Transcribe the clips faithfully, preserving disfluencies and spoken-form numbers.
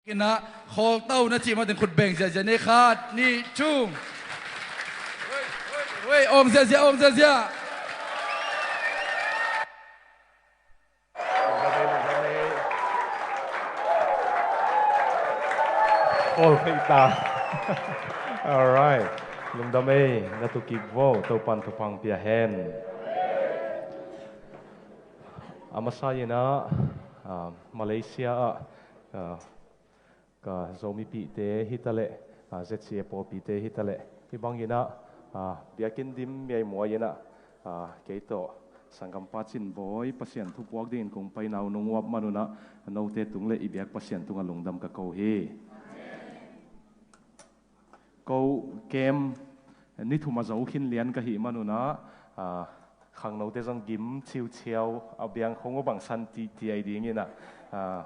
Kina, khawlto na cih matin khut beng ziahziah ni. Khat, nih, thum. Oi, oi, oi, awng ziahziah, awng ziahziah. Khawl thei ta. Alright. Lungdam ei, na tu kik vo, Topan thupha pia hen. A masa in ah, ah, Malaysia ah, ah, ka Zomipihte hi ta leh, ah, Z C A pawlpite hi ta leh, hih bangin ah, ah, biakinn dim miaimuai in ah, ah, kei tawh sanggampa Cin Bawi Pasian thu puak dingin kong pai nau nong uap man un ah, note tung le i biak Pasian tungah lungdam ka ko hi. Ko camp ni thum a zo khin lian ka hih man un ah, ah, khangnote zong gim ciuciau, a biang khong uh bang san titi ai dingin ah, ah,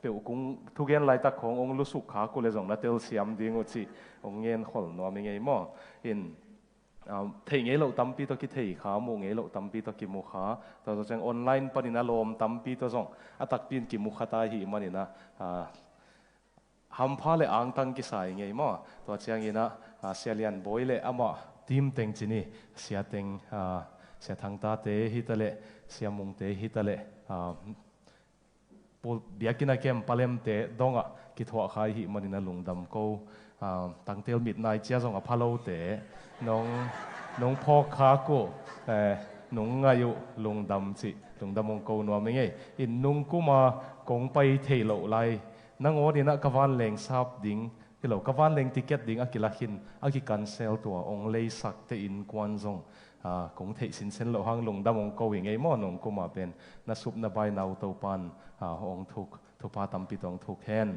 peuh kung thugen laitak khong ong lusuk kha kul le zong na telsiam ding uh cih ong ngen khol nuam i ngei maw? In, ah, thei ngei loh tampi tawh kithei kha, muh ngei loh tampi tawh kimu kha. Tua zawh ciang online panin a lawm tampi tawh zong a takpi in kimu kha ta i hih manin ah, ah, hampha le angtang kisa i ngei maw? Tua ciangin ah, ah, Sia Lian Bawi le amah team teng ci ni, Sia Teng, ah, Sia Thangtate hi ta leh, Sia Mungte hi ta leh, ah, pul-, biakinn a kem palemte dongah kithuah kha i hih manin ah lungdam ko. Ah, tangtel mit nai cia zong a pha lote nong, nong phawk khak uh, eh, nong ngaih uh lungdam cih lungdam ong ko nuam i ngei. In nung kuma kong pai thei loh lai nangawn in ah ka vanleng sap ding hi lo, ka vanleng ticket ding a kila khin, a ki cancel tua ong leisakte innkuan zong, ah, kong theih sinsen loh hang lungdam ong ko i ngei maw? Nung kuma pen na sup na bainau Topan, ah, ong thuk, thupha tampi tawh ong thuk hen.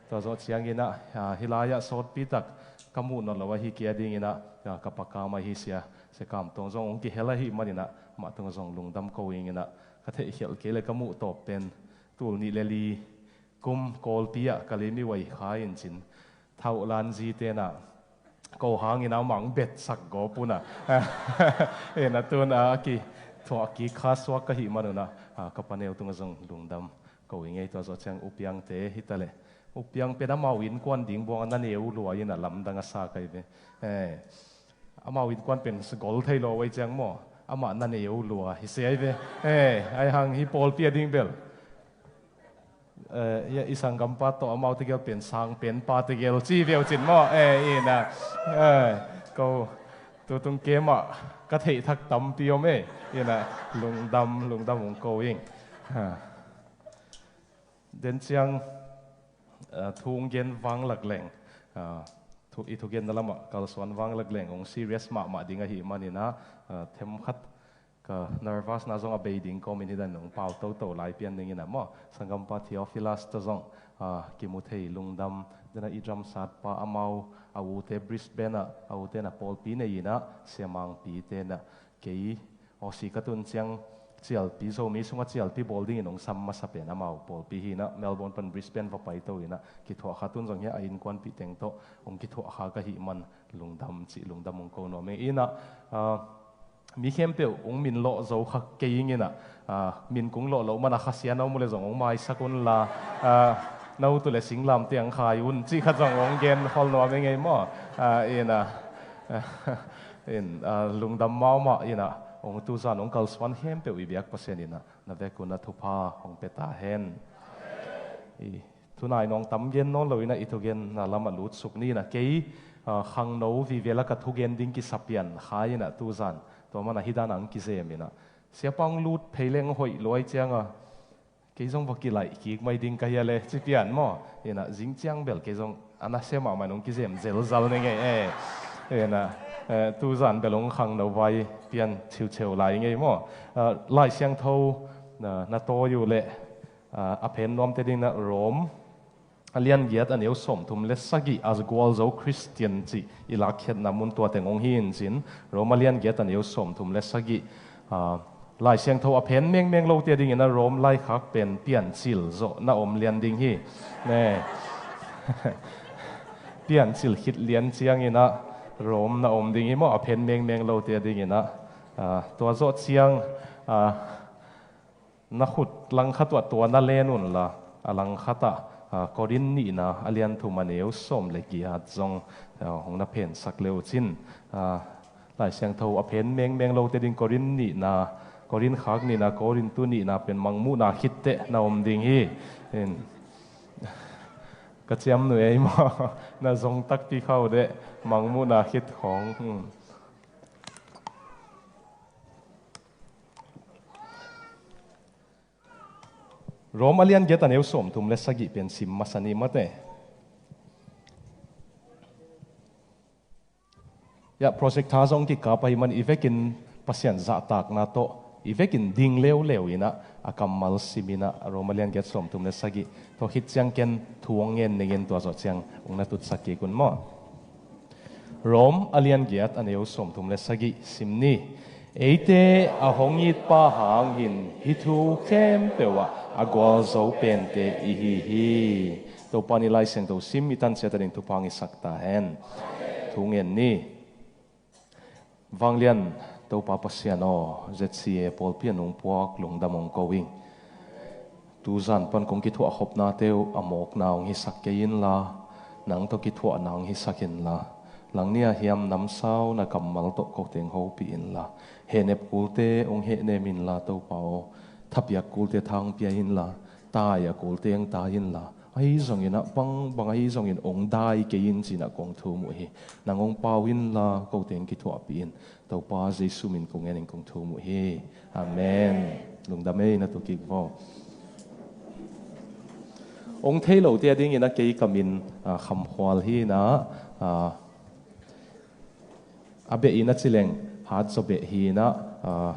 Tua zawh ciangin ah, ah, hih lai-ah sawtpi tak ka muh nawn lo ahi kei a dingin ah, ah, ka pakam ahi Sia, Sia Kam Tawng zong ong kihel ahih manin ah, mah tungah zong lungdam ko i ngei in ah, ka theihkhialh kei le ka muh tawp pen tul nih le li kum Kawlpi ah ka lim i uai kha in cin, Thauh Lan Zi ten ah ko hangin amah ong betsak gawp un ah, in ah tun ah a kithuah kik kha suak ka hih man un ah, ah, ka paneu tungah zong lungdam ko i ngei. Tua zawh ciang U Piangte hi ta leh, U Piang pen amau innkuan ding buang a na neu lua in ah lamdang a sa kai ve. Eh, amau innkuan pen gol thei lo uh ei ciang maw? Amah na neu lua hi sia hi ve. Eh, ai hang hih pawlpi a ding bel, eh, i, i sanggampa tawh amau tegel pen sang pen pa tegel ci viau cin maw? Eh, in ah, eh, ko tutung kem ah ka theih thak tampi om ei. In ah lungdam, lungdam ong ko ing. Ha. Den ciang, ah, thu ong gen vanglak leng, ah, thu, i thugenna lamah kalsuan vanglak leng ong serious mahmah ding ahih manin ah, ah, themkhat ka nervousna zong a bei ding kawmin hih dan ong pau toto lai pian dingin ah maw? Sanggampa Theophilus tawh zong, ah, kimu thei lungdam. Den ah i drum satpa amau, a ute Brisbane ah, a ute na pawlpi nei in ah, Sia Mangpi ten ah, kei Aussie ka tun ciang cialpi, Zomi sungah cialpi bawl dingin ong sam masa pen amau pawlpi hi in ah, Melbourne pan Brisbane va paito in ah, kithuah kha. Tun zong hi a innkuanpih teng tawh ong kithuah kha ka hih man lungdam cih lungdam ong ko nuam ing. In ah, ah, mi khempeuh ong min lawh zo kha kei ing in ah, ah, min kong lawh loh man a khasia na om uh le zong ong maisak un la, ah, na ut uh le singlamteh ang khai un cih khat zong ong gen khol nuam ing ei maw? Ah, in ah, in, ah, lungdam mahmah in ah, ong tuzan ong kalsuan khempeuh i biak Pasian in ah na vekun ah thupha hong pia ta hen. I, tunai nawng tam gen nawn lo in ah i thugenna lamah lutsuk ni in ah, kei, ah, khangno vive lak ah thugen ding kisa pian kha in ah tuzan tua man ah hih dan ah ang kizem in ah, siapa hong lut phei leng hoih luai ciang a, kei zong va kilaih kik mai ding ka hi a le ci pian maw? In ah zing ciang bel kei zong a nasia mahmah in ong kizem zelzal ni ngei e. In ah, eh, tuzan bel ong khangno vai pian chiucheu lai ngei maw? Ah, Lai Siangtho, ah, na tawi uh leh, ah, a phen nuamte dingin ah Rom a lian giat a neu sawmthum le sagih, a gualzo Khristian cih i lakkhiatna mun tua teng ong hi in cin, Rom a lian giat a neu sawmthum le sagih, ah, Lai Siangtho a phen mengmeng lote dingin ah Rom laikhak pen Piancil zawh na om lian ding hi. Ne. Piancil khit lian ciangin ah Rom na om ding hi maw, a phen mengmeng lote dingin ah. Ah, tua zawh ciang, ah, na khut langkhat uh ah tua na len un la, a langkhat ah Korin nihna a lian thum a neu sawm le giat zong hong na phensak le uh cin. Lai Siangtho a phen mengmeng lote ding Korin nihna, Korin khak nihna, Korintu nihna pen Mangmuhna khitteh na om ding hi. Ka ciamnuih ei maw? Na zong takpi khau deh, Mangmuhna khit khawng. Rom a lian giat a neu sawmthum le sagih pen sim masa ni mate. Ya, projector zong kikap ahih man i vekin Pasian zahtakna tawh i vekin ding leuleu inah a kammal sim inah Rom a lian giat sawmthum le sagih tawh khit ciang ken thu hong ngen ningin tua zawh ciang hong na tutsak kik un maw? Rom a lian giat a neu sawmthum le sagih sim ni. Eite a hong itpa hangin hih thu khempeuh ah a gualzo pente ihi hi. Topa in i Lai Siangtho sim i tan ciat a ding thupha hong hisak ta hen. Thu ngen ni. Vanglian Topa Pasian aw, Z C A pawlpi a nung puak lungdam hong ko ing. Tuzan pan kong kithuah khopnate uh a mawkna hong hisak kei inla, nang tawh kithuahna hong hisak inla, langni a hiam namsau na kammal tawh kote hong hopih inla, hehnep kulte hong hehnem inla Topa aw, thapiak kulte tha hong pia inla, tai a kulte hong tai inla, ahi zongin ah bangbang ahi zongin hong dai kei in ci-in ah kong thum uh hi. Nang hong pau inla kote hong kithuahpih in. Topa Jesu min kong ngenin kong thum uh hi. Amen. Lungdam ei, na tu kik vo. Hong thei lote a dingin ah kei ka min, ah, Kham Khual hi inah, ah, a beh in a ci leng Hatzaw beh hi inah, ah,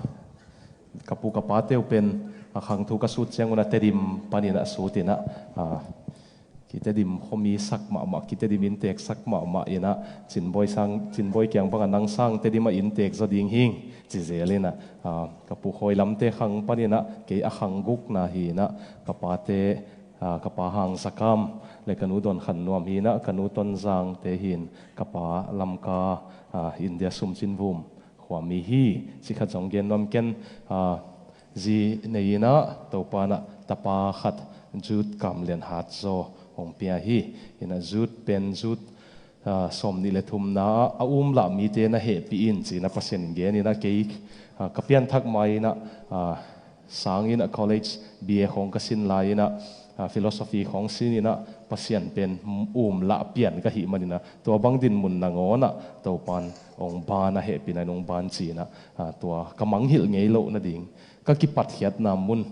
ka pu ka pate uh pen, ah, khang thu ka sut ciangun ah Tedim panin ah sut inah, ah, ki Tedim khuami sak mahmah, ki Tedim inntek sak mahmah inah, Cinbawi sang, Cinbawi kiang bangah nang sang Tedim ah inntek zaw ding hing ci zel inah, ah, ka pu Khawi Lamte khang panin ah kei a khang gukna hi inah, ka pate, ah, ka pa Hang Za Kam le ka nu Dawn Khan Nuam hi inah, ka nu Ton Zangte hi in, ka pa Lamka, ah, India Sum Cin Vum khuami hi. Ci khat zong gen nuam ken, ah, zi nei inah Topa in ah tapa khat Jude Kam Lian Hatzaw hong pia hi. Inah Jude pen Jude, ah, sawmnih le thumna ah a um lah mite na hehpih in ci-in ah Pasian in gen inah kei, ah, ka pianthak ma inah, ah, sang inah college B A khawng ka sin lai inah, ah, philosophy khawng sin inah Pasian pen um lah pian ka hih man inah tua bang dinmun nangawn ah Topa in hong ban a hehpihna in hong ban ci inah, ah, tua ka mangngilh ngei loh nading ka kipatkhiatna mun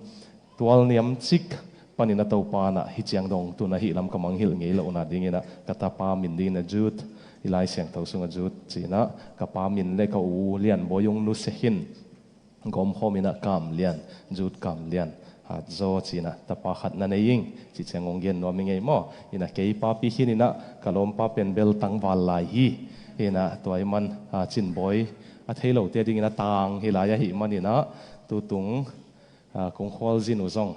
tualniam cik panin ah Topa in ah hih ciang dong tun ahih lam ka mangngilh ngei lohna ding inah ka tapa min ding inah Jude, i Lai Siangtho sungah Jude ci inah, ka pa min le ka u Lianbawi hong nusia khin gawmkhawm inah Kam Lian, Jude Kam Lian Hatzaw ci inah tapa khat na nei ing ci ciang hong gen nuam ing ei maw? Inah kei papi khin inah ka lawmpa pen bel tangval lai hi. Inah tua ahih man, ah, Cinbawi a thei lote a dingin ah tang hi lai ahih man inah tutung, ah, kong khualzin uh zong,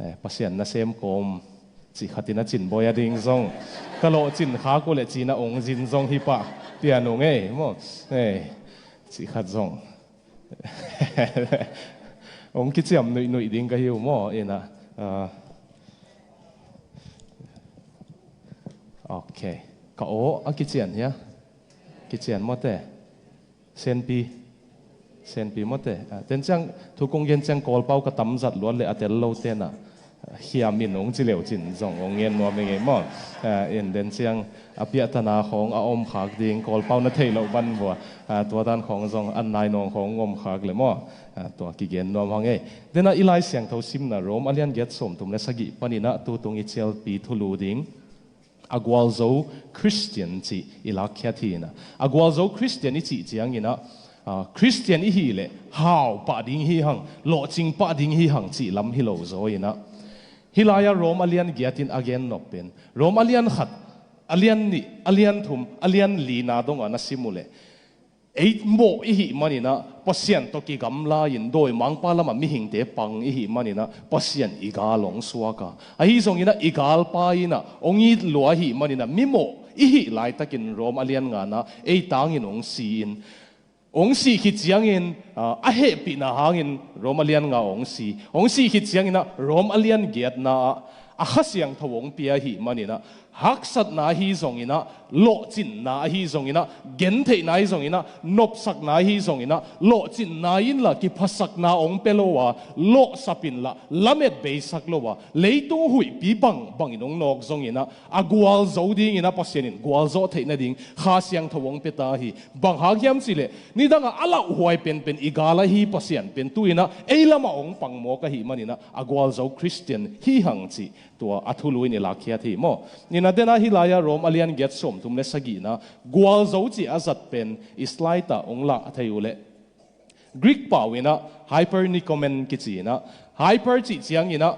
eh, Pasian nasem kawm cih khat inah Cinbawi a ding zong ka lawhcin khak uh leh ci inah hong zin zong hi pah pian ung ei maw? Eh, cih khat zong hong kiciam nuihnuih ding ka hi uh maw? Inah, ah, ok. Ka aw a kician hia? Kician mawte. Senpi. Senpi mawte. Ah, ten ciang thu kong gen ciang Kawlpau ka tamzat luat le a tel lote na hiam in hong ci leu cin zong hong ngen nuam ing ei maw? Ah, in den ciang a piahtana khawng a om khak ding, Kawlpau na theih loh ban vua, ah, tua dan khawng zong an nai nawng khawng om khak le maw? Ah, tua kigen nuam hang ei. Dena i Lai Siangtho simna Rom a lian giat sawmthum le sagih panin ah tutung i cialpi thulu ding a gualzo Khristian cih i lakkhiat hi inah. A gualzo Khristian i cih ciang inah, ah, Khristian i hih leh hau pah ding hi hang, lawhcing pah ding hi hang cih lam hi lo zaw inah. Hih lai-ah Rom a lian giat in a gen nop pen Rom a lian khat, a lian nih, a lian thum, a lian lina dongah na sim uh leh ei mawh i hih man inah Pasian tawh kigamla in dawimangpa lamah mihingte pang i hih man inah Pasian i gal hong suak a, ahi zong inah i galpa inah hong it lua ahih man inah mi mawh i hih laitakin Rom a lian ngana ei tangin hong si in, hong sih khit ciangin, ah, a hehpihna hangin Rom a lian nga hong si. Hong sih khit ciangin ah Rom a lian giatna ah A Kha Siangtho hong pia ahih maninah, haksatna ahi zonginah, lawhcinna ahi zonginah, gentheihna ahi zonginah, nopsakna ahi zonginah, lawhcinna inla kiphasakna hong pia lo a, lawhsap inla lamet beisak lo a, leitung huihpi bangbangin hong nawk zonginah, a gualzo dinginah Pasian in gualzawh theih nading Kha Siangtho hong pia ta hi. Bang hang hiam cihleh, nidangah a lauhhuai penpen i gal ahi Pasian pen tu-inah ei lamah hong pangmawk ahih maninah, a gualzo Khristian hi hang cih tua a thulu in i lakkhiat hi maw? Inah dena hih lai-ah Rom a lian giat sawmthum le sagihna gualzo cih a zat pen i slide ah hong lah thei uh leh, Greek pau inah hypernicomen kici inah, hyper cih cianginah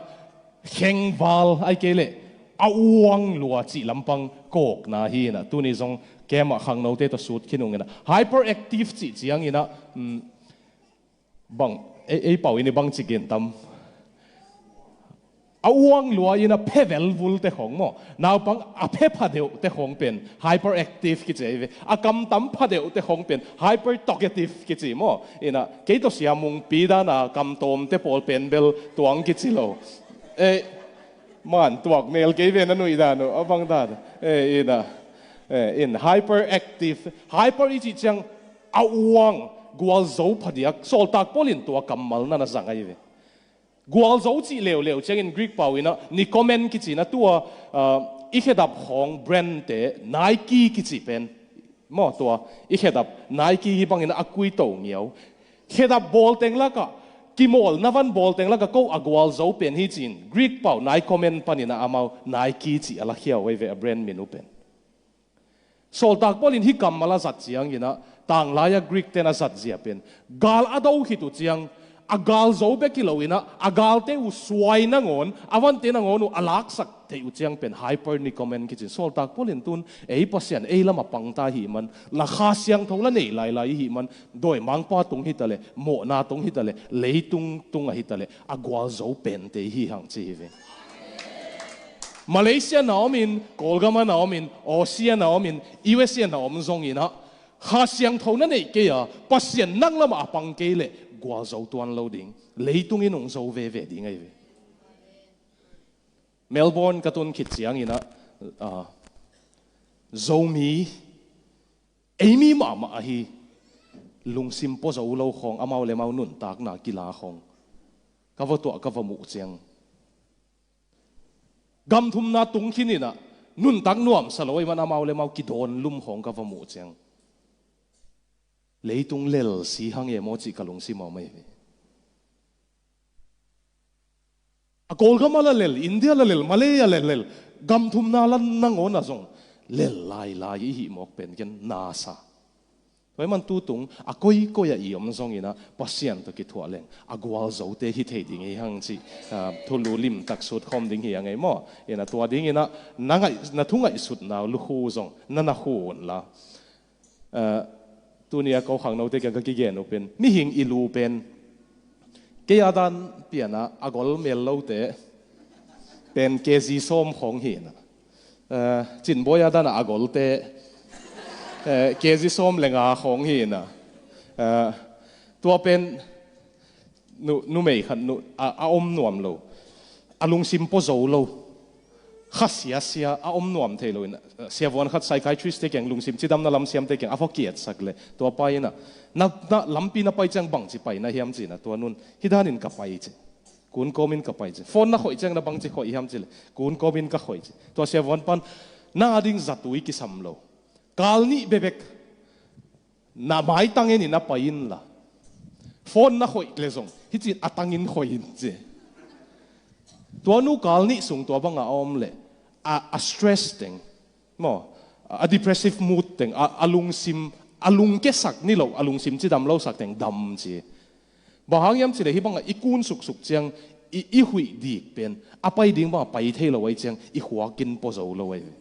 khengval ai kei leh a uang lua cih lampang kawkna hi inah, tuni zong kem ah khangnote tawh sut khin ung inah, hyperactive cih cianginah, um, bang ei, ei pau in i bangci gen tam? A uang lua inah phe velvul te khong maw? Naupang a phe phadeuh te khong pen hyperactive kici ei ve. A kamtam phadeuh te khong pen hypertalkative kici maw? Inah kei tawh Sia Mungpi dana kamtawm te pawl pen bel tuang kici lo. Eh, man tuak mel kei ve na nuih dan uh a bang dan. Eh, inah, eh, in hyperactive, hyper i cih ciang a uang, gualzo phadiak, sawltak Paul in tua kammal na na zang ahi ve. Gualzo cih leuleu ciangin Greek pau inah nicomen kici inah tua, ah, i khedap khawng brand te Nike kici pen maw, tua i khedap Nike hi bangin a kuito ngiau. Khedap bawlteng lakah, kimawlna van bawlteng lakah ko a gualzo pen hi ci-in Greek pau nicomen paninah amau Nike cih a lakhia uh ei ve, a brand min uh pen. Sawltak Paul in hih kammal a zat cianginah, tanglai-a Greek ten a zat zia pen gal a do khit uh ciang, a galzo bek hi loinah, a galte uh suai nangawn, a vante nangawn uh a laksak theih uh ciang pen hypernicomen kicin. Sawltak Paul in tun ei Pasian ei lamah pangta hih man, la Kha Siangtho la nei lailai ihih man, dawimangpa tung hitaleh, mawhna tung hitaleh, leitung tung ahitaleh, a gualzo pente hi hang ci hi ve. Malaysia na omin, Kawlgama na omin, Aussie na omin, U S A na om zonginah, Kha Siangtho na neih kei a, Pasian nang lamah a pang kei leh gualzo tuan lo ding, leitungin hong zo veve ding ahi ve. Melbourne ka tun khit cianginah, ah, Zomi, eimi mahmah ahi, lungsim pua zo lo khawng, amau le mau nuntakna kila khawng ka va tuah, ka va muh ciang, gamthumna tung khin inah, nuntak nuamsa lo ahih man amau le mau kidawn lum khawng ka va muh ciang, leitung lel si hang e maw cih ka lungsim a om ahi ve. A Kawlgama la lel, India la lel, Malay la lel, gamthumna la nangawn ah zong lel lailai ihih mawk pen ken nasa. Tua ahih man tutung a koikoi ah i om zonginah Pasian tawh kithuah leng a gualzote hi thei ding hi hang cih, ah, thulu limtak sut khawm ding hi a ngei maw? Inah tua dinginah na ngaih, na thu ngaihsutna uh lukhu zong na na khu unla. Ah, tuni a ko khangnote kiang ka kigen uh pen, mihing i lu pen, kei a dan pianah a gol mel lote pen K G sawm khawng hi inah, ah, Cinbawi a danah a golte, eh, K G sawm le nga khawng hi inah, ah, tua pen nu, numei khat nu, a, a om nuam lo, a lungsim pua zo lo, kha siasia a om nuam thei lo in, siavuan khat psychiatrist te kiang, lungsim cidamna lamsiamte kiang a va kiatsak leh, tua pa inah, na, na lampi na pai ciang bangci paina hiam cinah, tua nun, hih danin ka pai ci, kun kawmin ka pai ci, phone na khoih ciang na bangci khoih hiam cileh, kun kawmin ka khoih ci. Tua siavuan pan, na ding zatui kisam lo, kal nih bebek na maitang enin a pai inla, phone na khoih le zong hih cin a tangin khoih in ci. Tua nu kal nih sung tua bangah a om leh, a, a stress teng maw, a depressive mood teng, a, a lungsim, a lungkesak ni lo, a lungsim cidam losak teng dam ci. Bang hang hiam cileh hih bangah i kun suksuk ciang, i, i huih dik pen a pai ding bangah pai thei lo ahi ciang, i khuakin pua zo lo ahi ve.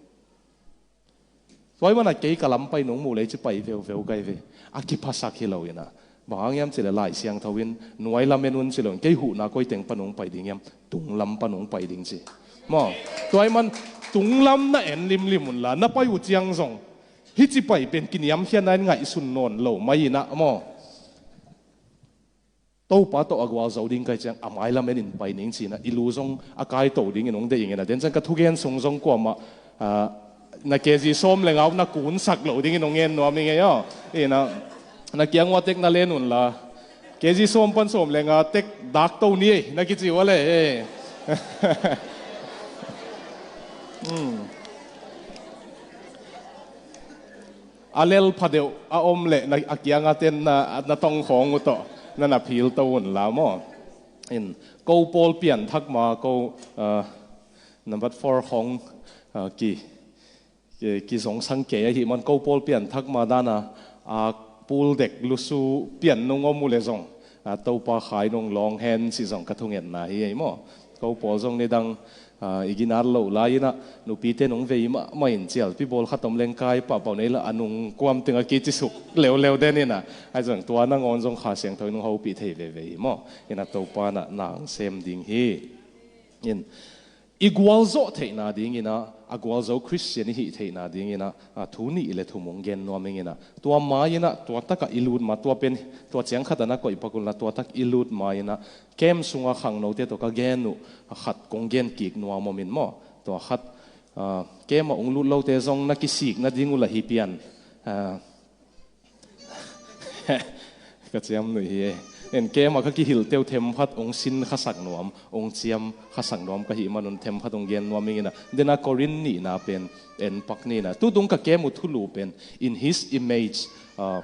Tua ahih manah kei ka lam pai nung muh leh ci pai veuveu ka hi ve. A kiphasak hi lo inah, bang hang hiam cileh Lai Siangtho in nuai lam en un ci lo in, kei huhna koi teng pan hong pai ding hiam? Tunglam pan hong pai ding ci maw? Tua ahih man tunglam na en limlim unla, na pai uh ciang zong hih ci pai pen kiniamkhiatna in ngaihsun nawn lo mai inah maw? Topa tawh a gualzo ding ka hih ciang a mailam en in pai ning ci-in ah i lu zong a kaito dingin hong deih ing in ah, den ciang ka thugen sung zong kuamah, ah, na K G sawm le nga uh na kunsak loh dingin hong ngen nuam ing ei aw. In ah, na kiang uh a tek na len un la, K G sawm pan sawm le nga tek dak to ni ei na kici uh a le ei. Hmm. A lel phadeuh a om leh na, a kianga ten na, na tongkhawng uh tawh na na philto un la maw. In, ko pawl pianthak ma ko, ah, number four khawng, ah, ki, ki, kizongsang kei ahih man ko pawl pianthak ma dana, ah, pul dek lusu pian nung om uh leh zong, ah, Topa khai nung lawng hen cih zong ka thungetna hi ei maw. Ko pawl zong nidang, ah, i ginat loh lai-in ah nupite nung vei mahmah in cialpi bawl khat om leng kai pahpah nei la a nung kuam teng a kicisuk leuleu den in ah, ahi zong tua nangawn zong Kha Siangtho in hong hopih thei veve hi maw. In ah Topa in ah na hong sem ding hi. In, i gualzawh theihna dingin ah, a gualzo Khristian i hih theihna dingin ah, ah, thu nih le thum hong gen nuam ing in ah, tua ma-in ah, tua takah i lut ma, tua pen, tua ciang khat ah na koih pak un la, tua tak i lut ma-in ah, camp sunga khangnote tawh ka gen uh, a khat kong gen kik nuam om in maw. Tua khat, ah, camp ah hong lut lote zong na kisik nading uh la hi pian. Ah, ka ciam nuih hi e. En camp ah ka kihilhte uh themkhat hong sin khasak nuam, hong ciam khasak nuam ka hih man un themkhat hong gen nuam ing in ah. Den a Korin nihna pen en pak ni in ah. Tutung ka camp uh thulu pen, in his image, ah,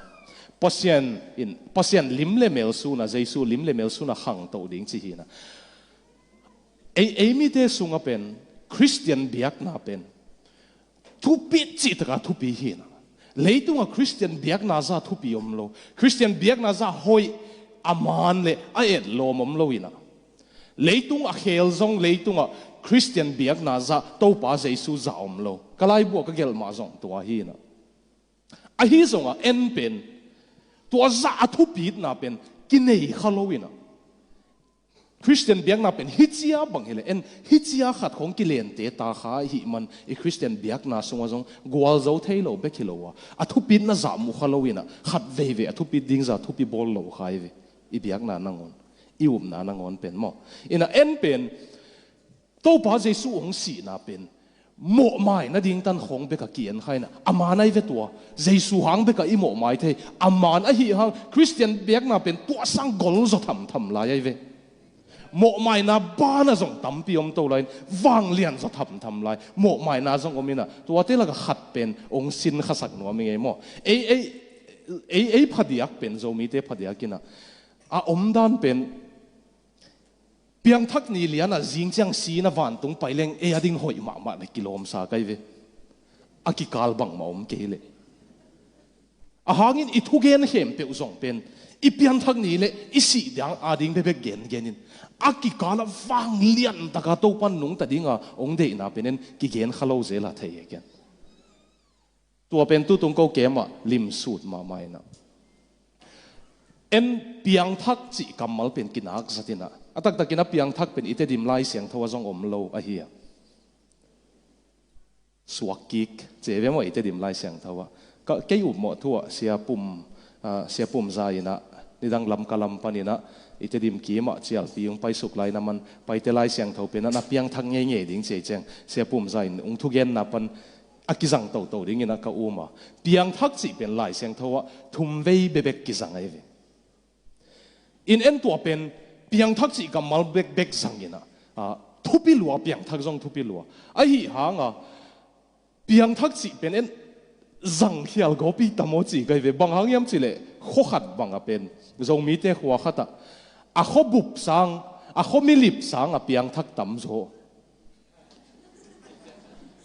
Pasian in, Pasian lim le mel suna, Jesu lim le mel suna khangto ding ci hi in ah. Ei, ei mite sunga pen, Khristian biakna pen thupit cih taka thupi hi in ah. Leitunga Khristian biakna za thupi om lo. Khristian biakna za hoih, a man le a etlawm om lo in ah. Leitung a khel zong leitunga Khristian biakna za Topa Jesu za om lo. Ka laibu ah ka gelh mah zong tua hi in ah. Ahi zongah en pen, tua zah a thupitna pen kinei kha lo in ah. Khristian biakna pen hih cia bang hileh en, hih cia khat khawng kilente ta kha ahih man i Khristian biakna sungah zong gualzo thei lo bek hi lo a, a thupitna zah mu kha lo in ah, khat veivei a thupit ding zah thupi bawl lo kha hi ve. I biakna nangawn, i upna nangawn pen maw. In ah en pen, Topa Jesu hong sihna pen mawhmai nading tan khawng bek a ki-en kha in ah, a man ahi ve tua. Jesu hang bek a i mawhmai thei, a man ahih hang Khristian biakna pen tua sang gol zaw thamtham lai ahi ve. Mawhmaina banah zong tampi om to lai-in vanglian zaw thamtham lai mawhmaina zong om in ah, tuate lakah khat pen hong sin khasak nuam ing ei maw. Ei, ei, ei, ei phadiak pen, Zomite phadiak in ah, a omdan pen, piangthak ni lianah zing ciang si-in ah vantung pai leng ei a ding hoih mahmah na kilawmsa ka hi ve. A kikal bangmah om kei leh. A hangin i thugen khempeuh zong pen i pianthak ni le i sih dang a ding bekbek gengen in, a kikalah vanglian taka Topan nungta dinga hong deihna pen en kigen kha lo zel a thei hi ken. Tua pen tutung ko camp ah limsut mahmah in ah. En, piangthak cih kammal pen kinak zat in ah, a taktakin a piangthak pen i Tedim Lai Siangtho ah zong om lo ahi a. Suak kik ci ve maw i Tedim Lai Siangtho ah. Ka, kei upmawh thu ah Sia Pum, ah, Sia Pum za in ah, nidang Lamka lam pan in ah, i Tedim kim ah cialpi hong paisuk lai na man, Paite Lai Siangtho pen ah na piangthak ngeingei ding ci ei ciang, Sia Pum za in hong thugenna pan a kizang toto dingin ah ka um a. Piangthak cih pen Lai Siangtho ah thumvei bekbek kizang ahi ve. In en, tua pen piangthak cih kammal bekbek zang in ah, ah, thupi lua, piangthak zong thupi lua. Ahi hang a, piangthak cih pen en zang khial gawpi tam aw ci ka hi ve. Bang hang hiam cih leh, khua khat bang a pen, Zomite khua khat ah, a khua bup sang, a khua milip sang a piangthak tam zaw.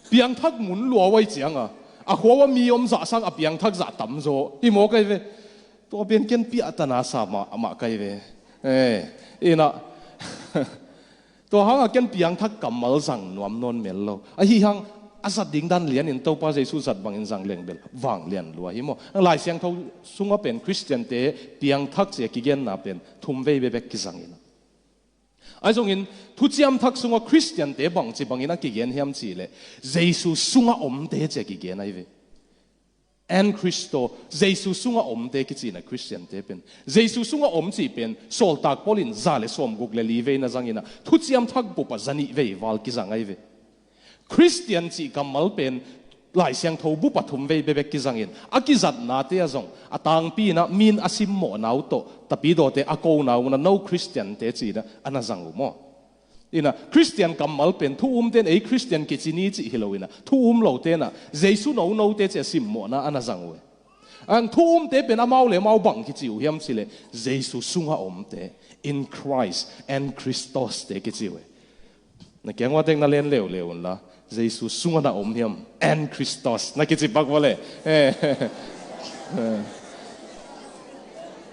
Piangthak mun lua uh ahih ciang a, a khua uah mi om zah sang a piangthak zah tam zaw hi maw ka hi ve. Tua pen ken piahtana sa mah, mah ka hi ve. Eh, in ah, tua hang a ken piangthak kammal zang nuam nawn mel lo. Ahi hang a zat ding dan lianin Topa Jesu zat bangin zang leng bel vanglian lua hi maw. Lai Siangtho sungah pen Khristiante piangthak ci a kigenna pen thumvei bekbek kizang in ah. Ahi zongin, Thuciam Thak sungah Khristiante bangci bangin a kigen hiam cih leh, Jesu sungah omte ci a kigen ahi ve. En Christo, Jesu sunga omte kici-in ah Khristiante pen, Jesu sunga om cih pen Sawltak Paul in za le sawmguk le li vei na zangin ah, Thuciam Thak bup ah za nih vei val kizang ahi ve. Khristian cih kammal pen Lai Siangtho bup ah thum vei bekbek kizangin, a kizatnate ah zong a tangpi in ah min a simmawhna uh tawh tapidawte a kona un ah, no Khristiante ci-in ah a na zang uh maw. In ah Khristian kammal pen thu umte in ei Khristian kici ni cih hi lo in ah, thu um lote in ah Jesu nonote ci-a simmawhna a na zang uh e. Ang thu umte pen amau le amau bang kici uh hiam cih leh, Jesu sunga omte, in Christ, en Christos te kici uh e. Na kiang ua tek na len leuleu unla, Jesu sunga na om hiam, en Christos na kici pak vua le. Eh.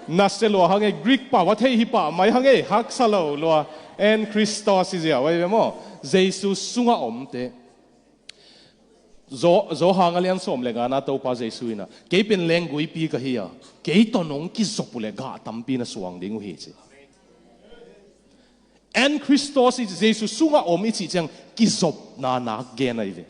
Na sia lua hang e, Greek pau a thei hi pah mai hang e, haksa lo lua, en Christos hi ziau ahi ve maw. Jesu sunga omte. Zo, Zo hang a lian sawm le ngana Topa Jesu in ah, kei pen lengguipi ka hi a, kei tawh nong kizop uh leh gah tampi na suang ding uh hi ci. En Christos i Jesu sunga om i cih ciang kizopna nak gen ahi ve.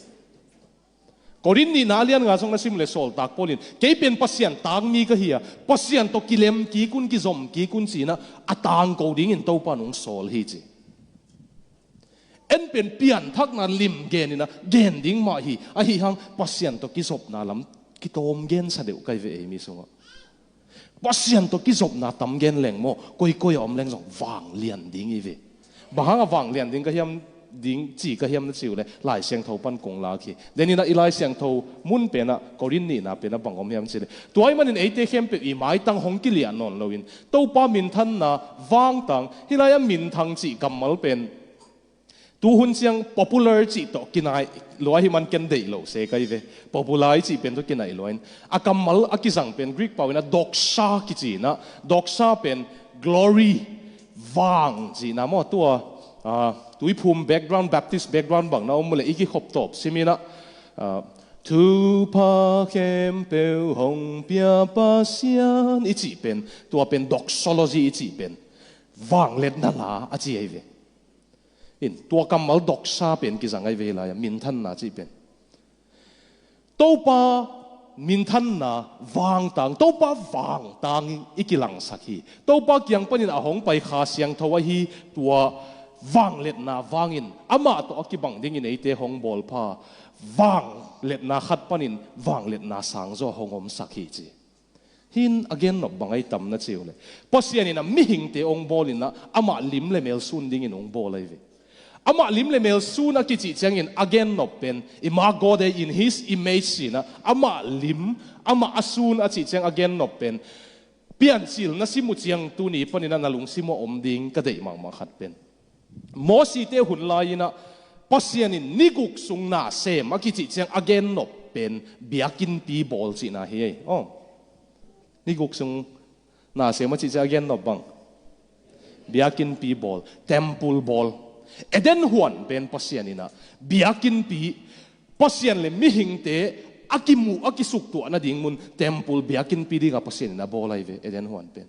Korin nihna a lian nga zong na sim uh leh Sawltak Paul in, kei pen Pasian tangmi ka hi a, Pasian tawh kilem kik un, kizom kik un ci-in ah, a tangko dingin Topa in hong sawl hi ci. En pen pianthakna lim gen in ah, gen ding mah hi, ahi hang Pasian tawh kizopna lam kitawm gensa deuh ka hi ve ei mi sungah. Pasian tawh kizopna tam gen leng maw, koikoi a om leng zong vanglian ding hi ve. Bang hang a vanglian ding ka hiam, ding ci ka hiam na ci uh leh, Lai Siangtho pan kong lak hi. Denin ah i Lai Siangtho mun pen ah, Korin nihna pen ah bang om hiam cih leh, tua ahih manin eite khempeuh i maitang hong kiliah nawn loin, Topa minthanna vangtang, hih lai-ah minthang cih kammal pen, tu hun ciang popular cih tawh kinai lua hi man ken deih lo se ka hi ve. Popular i cih pen tawh kinai lua in, a kammal a kizang pen Greek pau in ah doxa kici in ah, doxa pen glory, vang cihna maw. Tua, ah, Tuiphum background, Baptist background bang na om uh leh i kikhop tawp sim in ah, ah, Thupha khempeuh hong pia Pasian i cih pen, tua pen doxology i cih pen, vangliatna la a ci ahi ve. In, tua kammal doxa pen kizang ahi ve hih lai-ah, minthanna cih pen. Topa minthanna vangtang, Topa vangtang i kilangsak hi. Topa kiang panin a hong pai Kha Siangtho ahi, tua vangliatna vangin, amah tawh a kibang dingin eite hong bawlpha, vangliatna khat panin vangliatna sangzaw hong omsak hi ci. Hih in a gennop bang ahi tam na ci uh leh, Pasian in ah mihingte hong bawl in ah, amah lim le mel sun dingin hong bawl ahi ve. Amah lim le mel sun a kicih ciangin a gennop pen, Imago Dei, in his image ci in ah, amah lim, amah a sun a cih ciang a gennop pen, Piancil na sim uh ciang tuni panin ah na lungsim uh a om ding ka deih mahmah khat pen, Mosite hun lai-in ah Pasian in ni guk sung nasem a kicih ciang a gennop pen biakinnpi bawl cihna hi ei. Aw. Ni guk sung nasem a cih ciang a gennop bang, biakinnpi bawl, temple bawl. Eden huan pen Pasian in ah biakinnpi, Pasian le mihingte a kimuh, a kisuktuah nading mun, temple, biakinnpi dingah Pasian in a bawl ahi ve, Eden huan pen.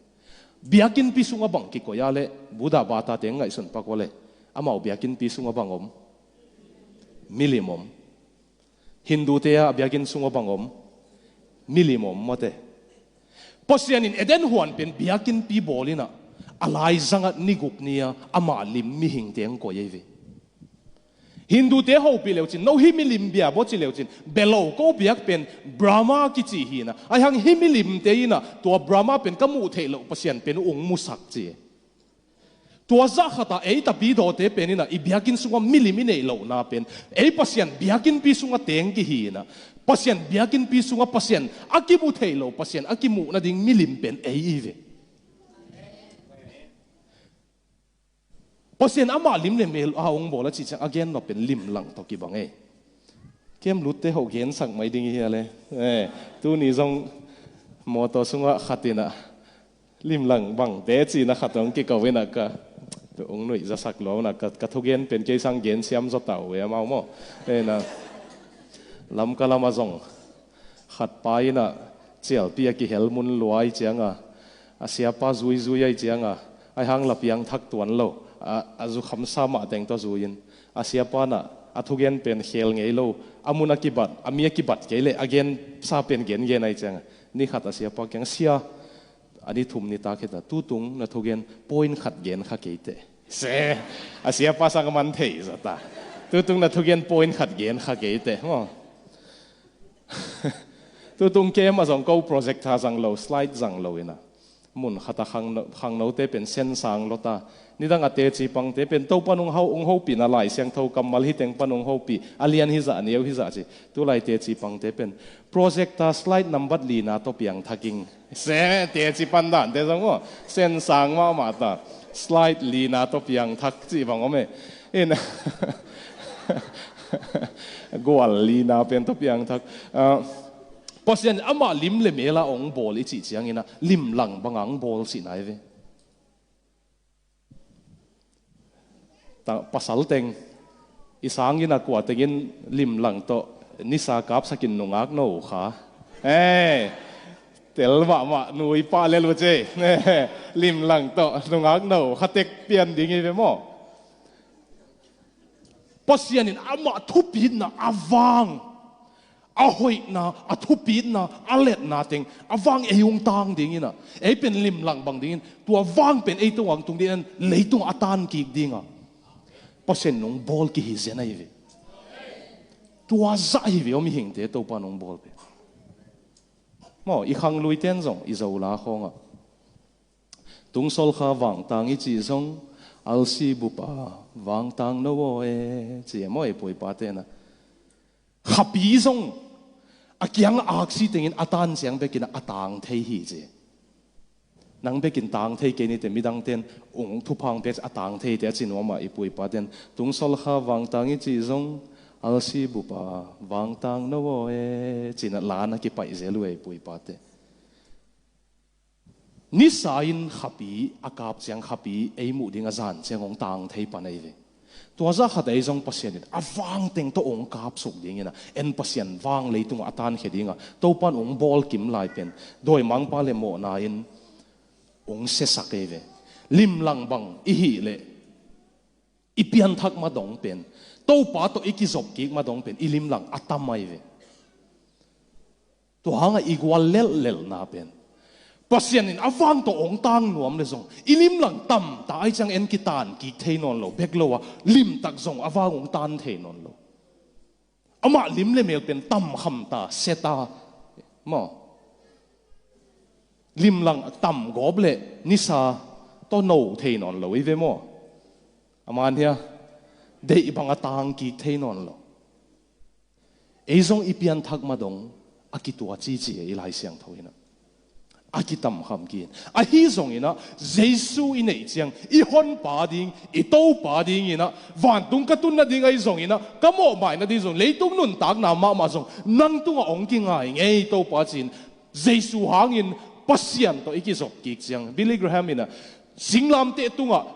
Biakinnpi sungah bang kikoih a leh, Buddha bata teng ngaihsun pak uh a leh, amau biakinnpi sungah bang om? Milim om. Hindute a biakinn sungah bang om? Milim om mate. Pasian in Eden huan pen biakinnpi bawl in ah, a laizangah ni guk ni-a amah lim mihingte hong koih ahi ve. Hindute hopih leucin, no hih milim bia baw ci leucin, bia lo ko biak pen Brahma kici hi in ah, ahi hang hih milimte in ah tua Brahma pen ka muh theih loh Pasian pen uh hong musak ci. Tua zah khatah ei tapidawte pen in ah i biakinn sungah milim i neih lohna pen, ei Pasian biakinnpi sungah teng kihi in ah, Pasian biakinnpi sungah Pasian a kimu theih loh, Pasian a kimuh nading milim pen ei hi ve. Pasian amah lim le mel a hong bawl a cih ciang a gennop pen limlang tawh kibang ei. Kem lutte hoh gensak mai ding hi a le. Eh, tuni zong mawtaw sungah khat in ah limlang bangte ci-in ah khat hong kiko in ah ka, hong nuih zasak lua in ah ka, ka thugen pen kei sang gensiam zaw ta uh e amau maw. Eh, na, Lamka lamah zong khat pa in ah cialpi a kihel mun lua ahih ciangah, a siapa zuizui ahih ciangah, ahi hang la piangthak tuan lo, a, a zukhamsa mah teng tawh zui-in, a siapa in ah A thugen pen khel ngei lo, a mun a kibat, a mi a kibat kei leh a gensa pen gengen ahi cianga, ni khat a siapa kiang, "Sia, a ni thum nitak hi ta, tutung na thugen point khat gen kha kei teh." Se, a siapa sang a man thei zata. "Tutung na thugen point khat gen kha kei teh, maw. Tutung kem a zong ko projector zang lo, slide zang lo ina, mun khata khangno, khangnote pen sen sang lota. Nidang a teci pangte pen Topan ung hau, ung hopina Lai Siangtho kammal hi teng pan ung hopi, a lian hi zah, a neu hi zah ci. Tulai teci pangte pen projector slide nambat lina tawh piang thaking." Se, teci pan dante zong maw, sen sang mahmah ta. Slide lina tawh piang thak ci bang om e. In, gual lina pen tawh piang thak. Ah, Pasian amah lim le mela ong bawl i cih ciangina, limlang banga ong bawl sihna hi ve. Ta, pasal teng, i sangina kua tengin limlang tawh nisa kapsakin nungak no kha. Eh, tel mahmah nui pah lel uh ce. Limlang tawh nungak no kha tek pian ding hi ve maw. Pasian in amah thupitna a vang, a hoihna, a thupitna, a letna teng a vang ei ung tang dingina, ei pen limlang bang dingin, tua vang pen ei tungah tung dingin, leitung a tan kik dinga Pasian nung bawl kihi zen ahi ve. Tua zah hi ve aw, mihingte Topa nung bawl pen. Maw, i khangluiten zong i Zola khawngah, "Tungsol kha vangtang i cih zong, alsi bupa vangtang no aw e," ci e maw, ei puipate na. Khapi zong a kiang a aksi tengin a tan ciang bekin a tang thei hi ci. Nang bekin tang thei kei nite, midangten ung thuphang pek a tang thei te a ci nuam a, i puipaten, "Tungsol kha vangtang i cih zong, alsi bupa vangtang no aw e," cina lana kipaih zel uh e, i puipate. Nisa in khapi a kap ciang, khapi ei muh ding a zan ciang ong tang thei pan ahi ve. Tua zah khat ei zong Pasian in a vang teng tawh ong kapsuk dingina, en Pasian vang leitungah a tankhia dinga Topan ong bawl kim lai pen dawimangpa le mawhna in ong siasak ahi ve. Limlang bang i hih leh i pianthak ma dong pen, Topa tawh i kizop kik ma dong pen i limlang a tam ahi ve. Tua hanga i gual lelhlelhna pen, Pasian in a vang tawh ong tang nuam le zong i limlang tamta ai ciang en kitan kik thei nawn lo bek lo a, limtak zong a vang ong tan thei nawn lo. Amah lim le mel pen tam khamta, seta maw. Limlang tam gawp le nisa tawh no thei nawn lo i ve maw. Aman hia, deih bang a tang kik thei nawn lo. Ei zong i pianthak ma dong a kituat cici e, i Lai Siangtho inah a kitamkham kik in. Ahi zonginah Jesu i neih ciang i honpa ding, i Topa dinginah vantung ka tun nading ahi zonginah ka mawhmaih nading zong, leitung nuntakna mahmah zong nang tungah ong kingai ngei Topa ci-in, Jesu hangin Pasian tawh i kizop kik ciang, Billy Graham inah singlamteh tungah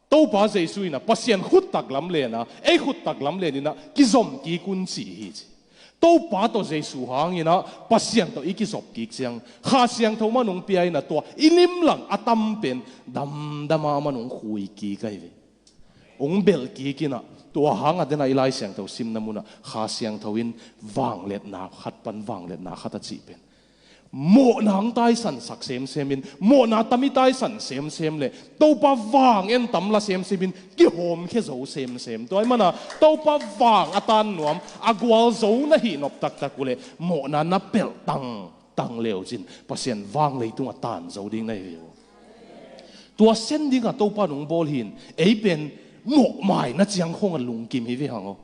Topa Jesu inah Pasian khuttak lam lena, ei khuttak lam leninah kizom kik un ci hi ci. Topa tawh Jesu hanginah Pasian tawh i kizop kik ciang Kha Siangtho man ong pia inah tua i limlang a tam pen damdama man ong khui kik ahi ve. Ong belh kik inah tua hanga denah i Lai Siangtho simna munah Kha Siangtho in vangliatna khat pan vangliatna khat a cih pen mawhna ang taisan sak semsem in, mawhna tam i taisan semsem le Topa vang en tam la semsem in, kihawmkhia zo semsem. Tua i mana Topa vang a tan nuam, a gual zo na hih nop taktak uh le mawhna na pelh tangtang leucin Pasian vang leitung a tan zo ding na hi uh. Tua sen dinga Topa nung bawl hin, ei pen mawhmaina ciang khong a lungkim hi ve hang aw.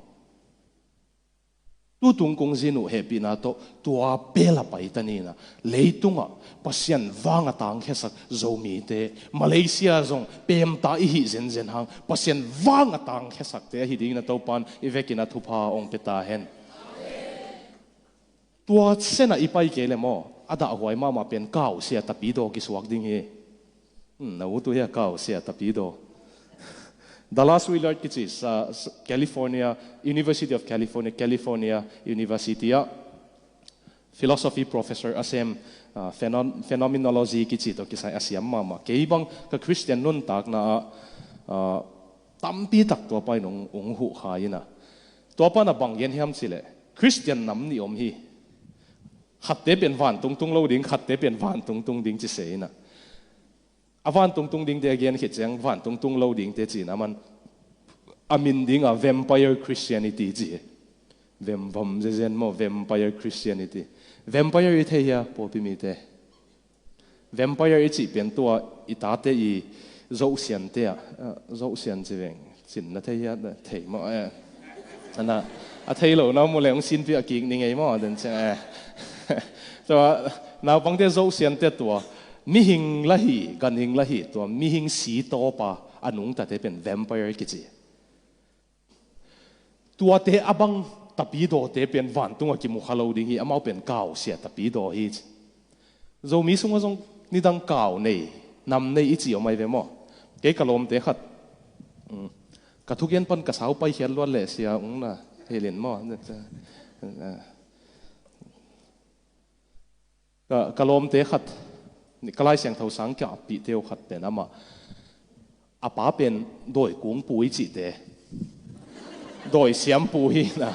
Tutung kong zin uh hehpihna tawh tua pela paita ninah leitungah Pasian vang a tangkhiasak Zomite, Malaysia zong pemta i hih zenzen hang Pasian vang a tangkhiasakte ahi dingin a Topan i vekin a thupha ong peta hen. Tua senah i pai kei le maw, a dahhuai mahmah pen kausia tapidaw kisuak ding hi. Hmm, na utu hi a, kausia tapidaw. Dallas Willard kici sa, sa, California, University of California, California University ah philosophy professor a sem, ah, phenom-, phenomenology kici tawh kisai a siam mahmah. Kei bang ka Christian nuntakna ah, ah, tampi tak tua pai nung ung huh kha inah. Tua pan a bang gen hiam cileh, Khristian nam nih om hi. Khatte pen vantung tung lo ding, khatte pen vantung tung ding ci se inah. A vantung tung dingte a gen khit ciang vantung tung lo dingte cin a man a min dingah vampire Christianity ci hi. Vemvam zezen maw, vampire Christianity. Vampire i thei hia, pawlpi mite? Vampire i cih pen tua i tate i zohsiante ah, ah, zohsian ci veng cin na thei hia, na thei maw, eh. Ana, a thei lo na mu leng sinpi a kik ni ngei maw, den ciang, eh. Tua naupangte zohsiante tua mihing la hi, ganhing la hi, tua mihing si tawpa a nungtate pen vampire kici. Tuate a bang tapidawte pen vantungah kimukha lo ding hi, amau pen kausia tapidaw hi ci. Zomi sungah zong nidang kau nei, nam nei i ci om ai ve maw? Kei ka lawmte khat, mm, ka thugen pan ka sau paikhiat luat leh sia ung na hilin maw? Ka, ka lawmte khat, ka Lai Siangtho sang kiapihte uh khat pen amah, a pa pen dawi kungpu i cihte, dawi siampu hi na.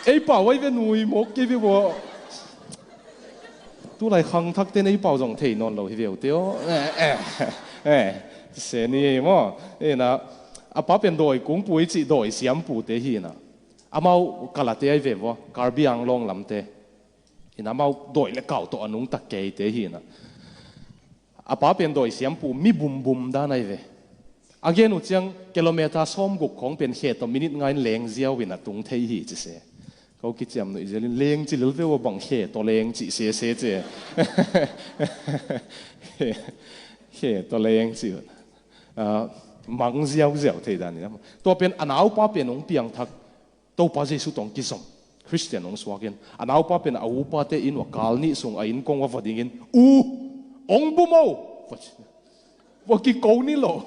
Ei pau ai ve nui mawk kei ve vua. Tulai khangthakte na ei pau zong thei nawn lo hi ve uh teo. Eh, eh, eh, se ni ei maw. Ei na, a pa pen dawi kungpu i cih dawi siampute hi na. Amau kalate ai ve vua, Karbi Anglong lamte. Ina amau dawi le kau tawh a nungtak keite hi na. A pa pen dawi siampu mi bumbum dan ai ve. A gen uh ciang kilometer sawmguk khawng pen khe tawh minute nga in leng ziau in a tung thei hi ci se. Ko kiciam nuih zialin leng ci lil ve uh a bang khe tawh leng ci se se ce. Khe tawh leng ci uh. Ah, mang ziauziau thei dan in. Tua pen a naupa pen hong piangthak. Topa Jesu tawh kizom Khristian hong suak in, a naupa pen a upate inn uah kal nih sung a inn kong uah va dingin, "U, hong bum o," va ci. Va kiko ni lo.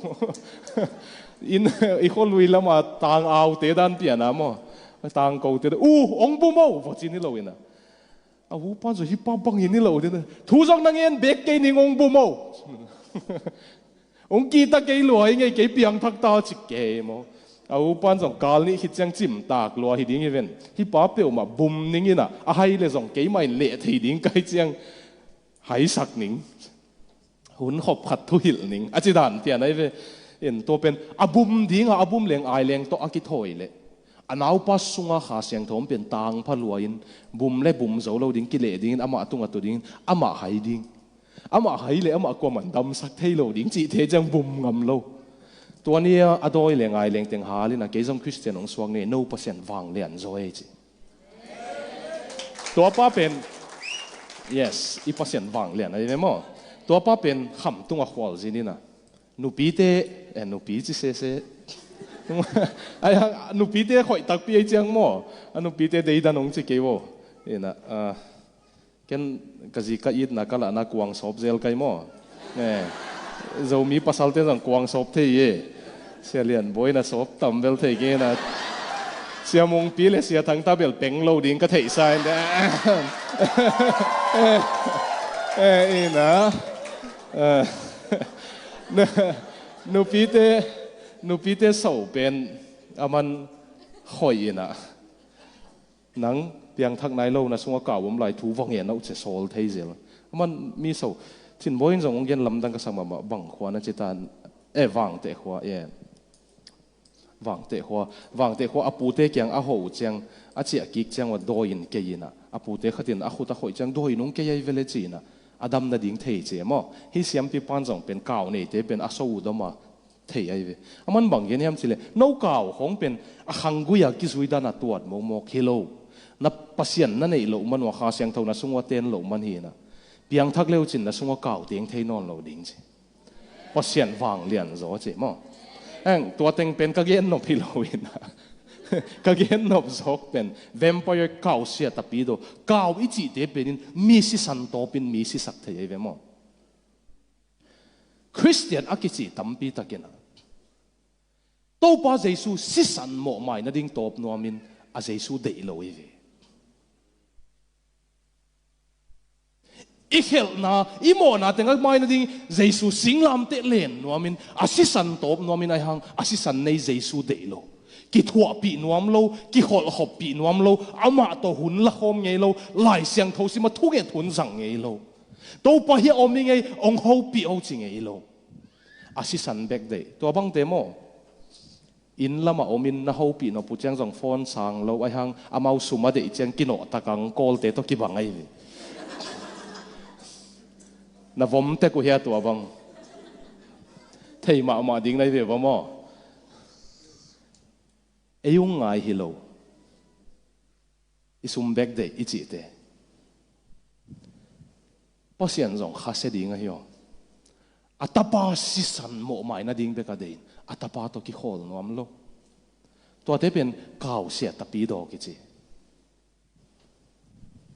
Inn, i khualui lama tang aute dan piana maw, tangkote dan, "U, hong bum o," va ci ni lo ina. A upa zaw hi pa bangin ni lo dina. "Thu zong na ngen bek kei ning, hong bum o." Hong kihta kei lua hi ngei, kei piangthak ta cik kei maw. A upan zong kal nih khit ciang cimtak lua hi ding hi ven. Hi pa peuhmah bum ning ina, a hai le zong keimah in leh thei ding kai ciang haisak ning. Hun khop khat thuhilh ning a ci dan pian ai ve. In tua pen a bum dinga a bum leng ai leng tawh a kithawi leh a naupa sunga Kha Siangtho om pen tangpha lua in bum le bum zo lo ding kileh dingin amah tungah tu dingin amah hai ding. Amah hai le amah kuaman damsak thei lo ding cihte ciang bum ngam lo. Tua nia a dawi le ngai lengteng hal ina kei zong Khristian hong suak ni, no Pasian vanglian zaw ei ci. Tuapa pen, yes, i Pasian vanglian ahi ve maw? Tuapa pen kham tungah khualzin ina nupite, eh, nupi ci sese. Ai, a nupite khoih takpi ei ciang maw? A nupite deidan hong ci kei vo. Ina, ah, ken ka zi ka itna ka lahna kuang sawp zel kai maw? Eh, Zomi pasalte zong kuang sawp thei e. Sia Lian Bawi na sawp tam bel thei kei na. Sia Mungpi le Sia Thangta bel peng lo ding ka theihsa in de. Eh, ina. Eh, nupite, nupite so pen a man khoih ina. Nang piangthak nai lo na sungah kau om lai thu va ngen uh ci sawl thei zel. A man mi so, Thin Bawi in zong hong gen lamdang ka sak mahmah, bang khua na ci ta, eh, Vangteh khua, eh. Vangteh khua, Vangteh khua a pute kiang a ho uh ciang, a ciah kik ciang uh a dawi in kei ina, a pute khat in a khut a khoih ciang dawi in hong kei ai vele ci ina, a dam nading thei ci e maw? Hih siampi pan zong pen kau neite pen a so uh dam a, thei ahi ve. A man bang gen hiam cileh, no kau khawng pen a khanggui a kizui dan a tuat mawkmawk hi lo. Na Pasian na neih loh man uh a Kha Siangtho na sung uh a ten loh man hi na. Piangthak le uh cin na sung uh a kau teng thei nawn lo ding ci. Pasian vanglian zaw ci maw? Eng, tua teng pen ka gen nop hi lo ina. Ka gen nop zawk pen vampire kau sia tapi do. Kau i cihte penin mi sisan tawpin mi sisak thei ahi ve maw? Khristian a kici tampi takin ah Topa Jesu sisan mawhmai nading tawp nuamin a Jesu deih lo hi ve. I khelhna, i mawhna tengah mai nading Jesu singlamteh len nuamin a sisan tawp nuamin ahi hang a sisan nei Jesu deih lo. Kithuahpih nuam lo, kiholhkhoppih nuam lo, amah tawh hun lakhawm ngei lo, Lai Siangtho sim a thunget hun zang ngei lo. Topa hi a om hi ngei, hong hopih o ci ngei lo. A sisan bek deih. Tua bangte maw? Inn lamah omin na hopih nop uh ciang zong phone sang lo, aihang amau sum a deih ciang kinawhtak ang kawlte tawh kibang ahi ve. Na vom tek uh hia tua bang? Thei mahmah ding na hi ve va maw? Ei ung ngai hi lo. I sum bek deih i cihte. Pasian zong khasia ding ahi aw. A tapa sisan mawhmai nading bek a deih in a tapa tawh kikhawl nuam lo. Tuate pen kausia tapi daw kici.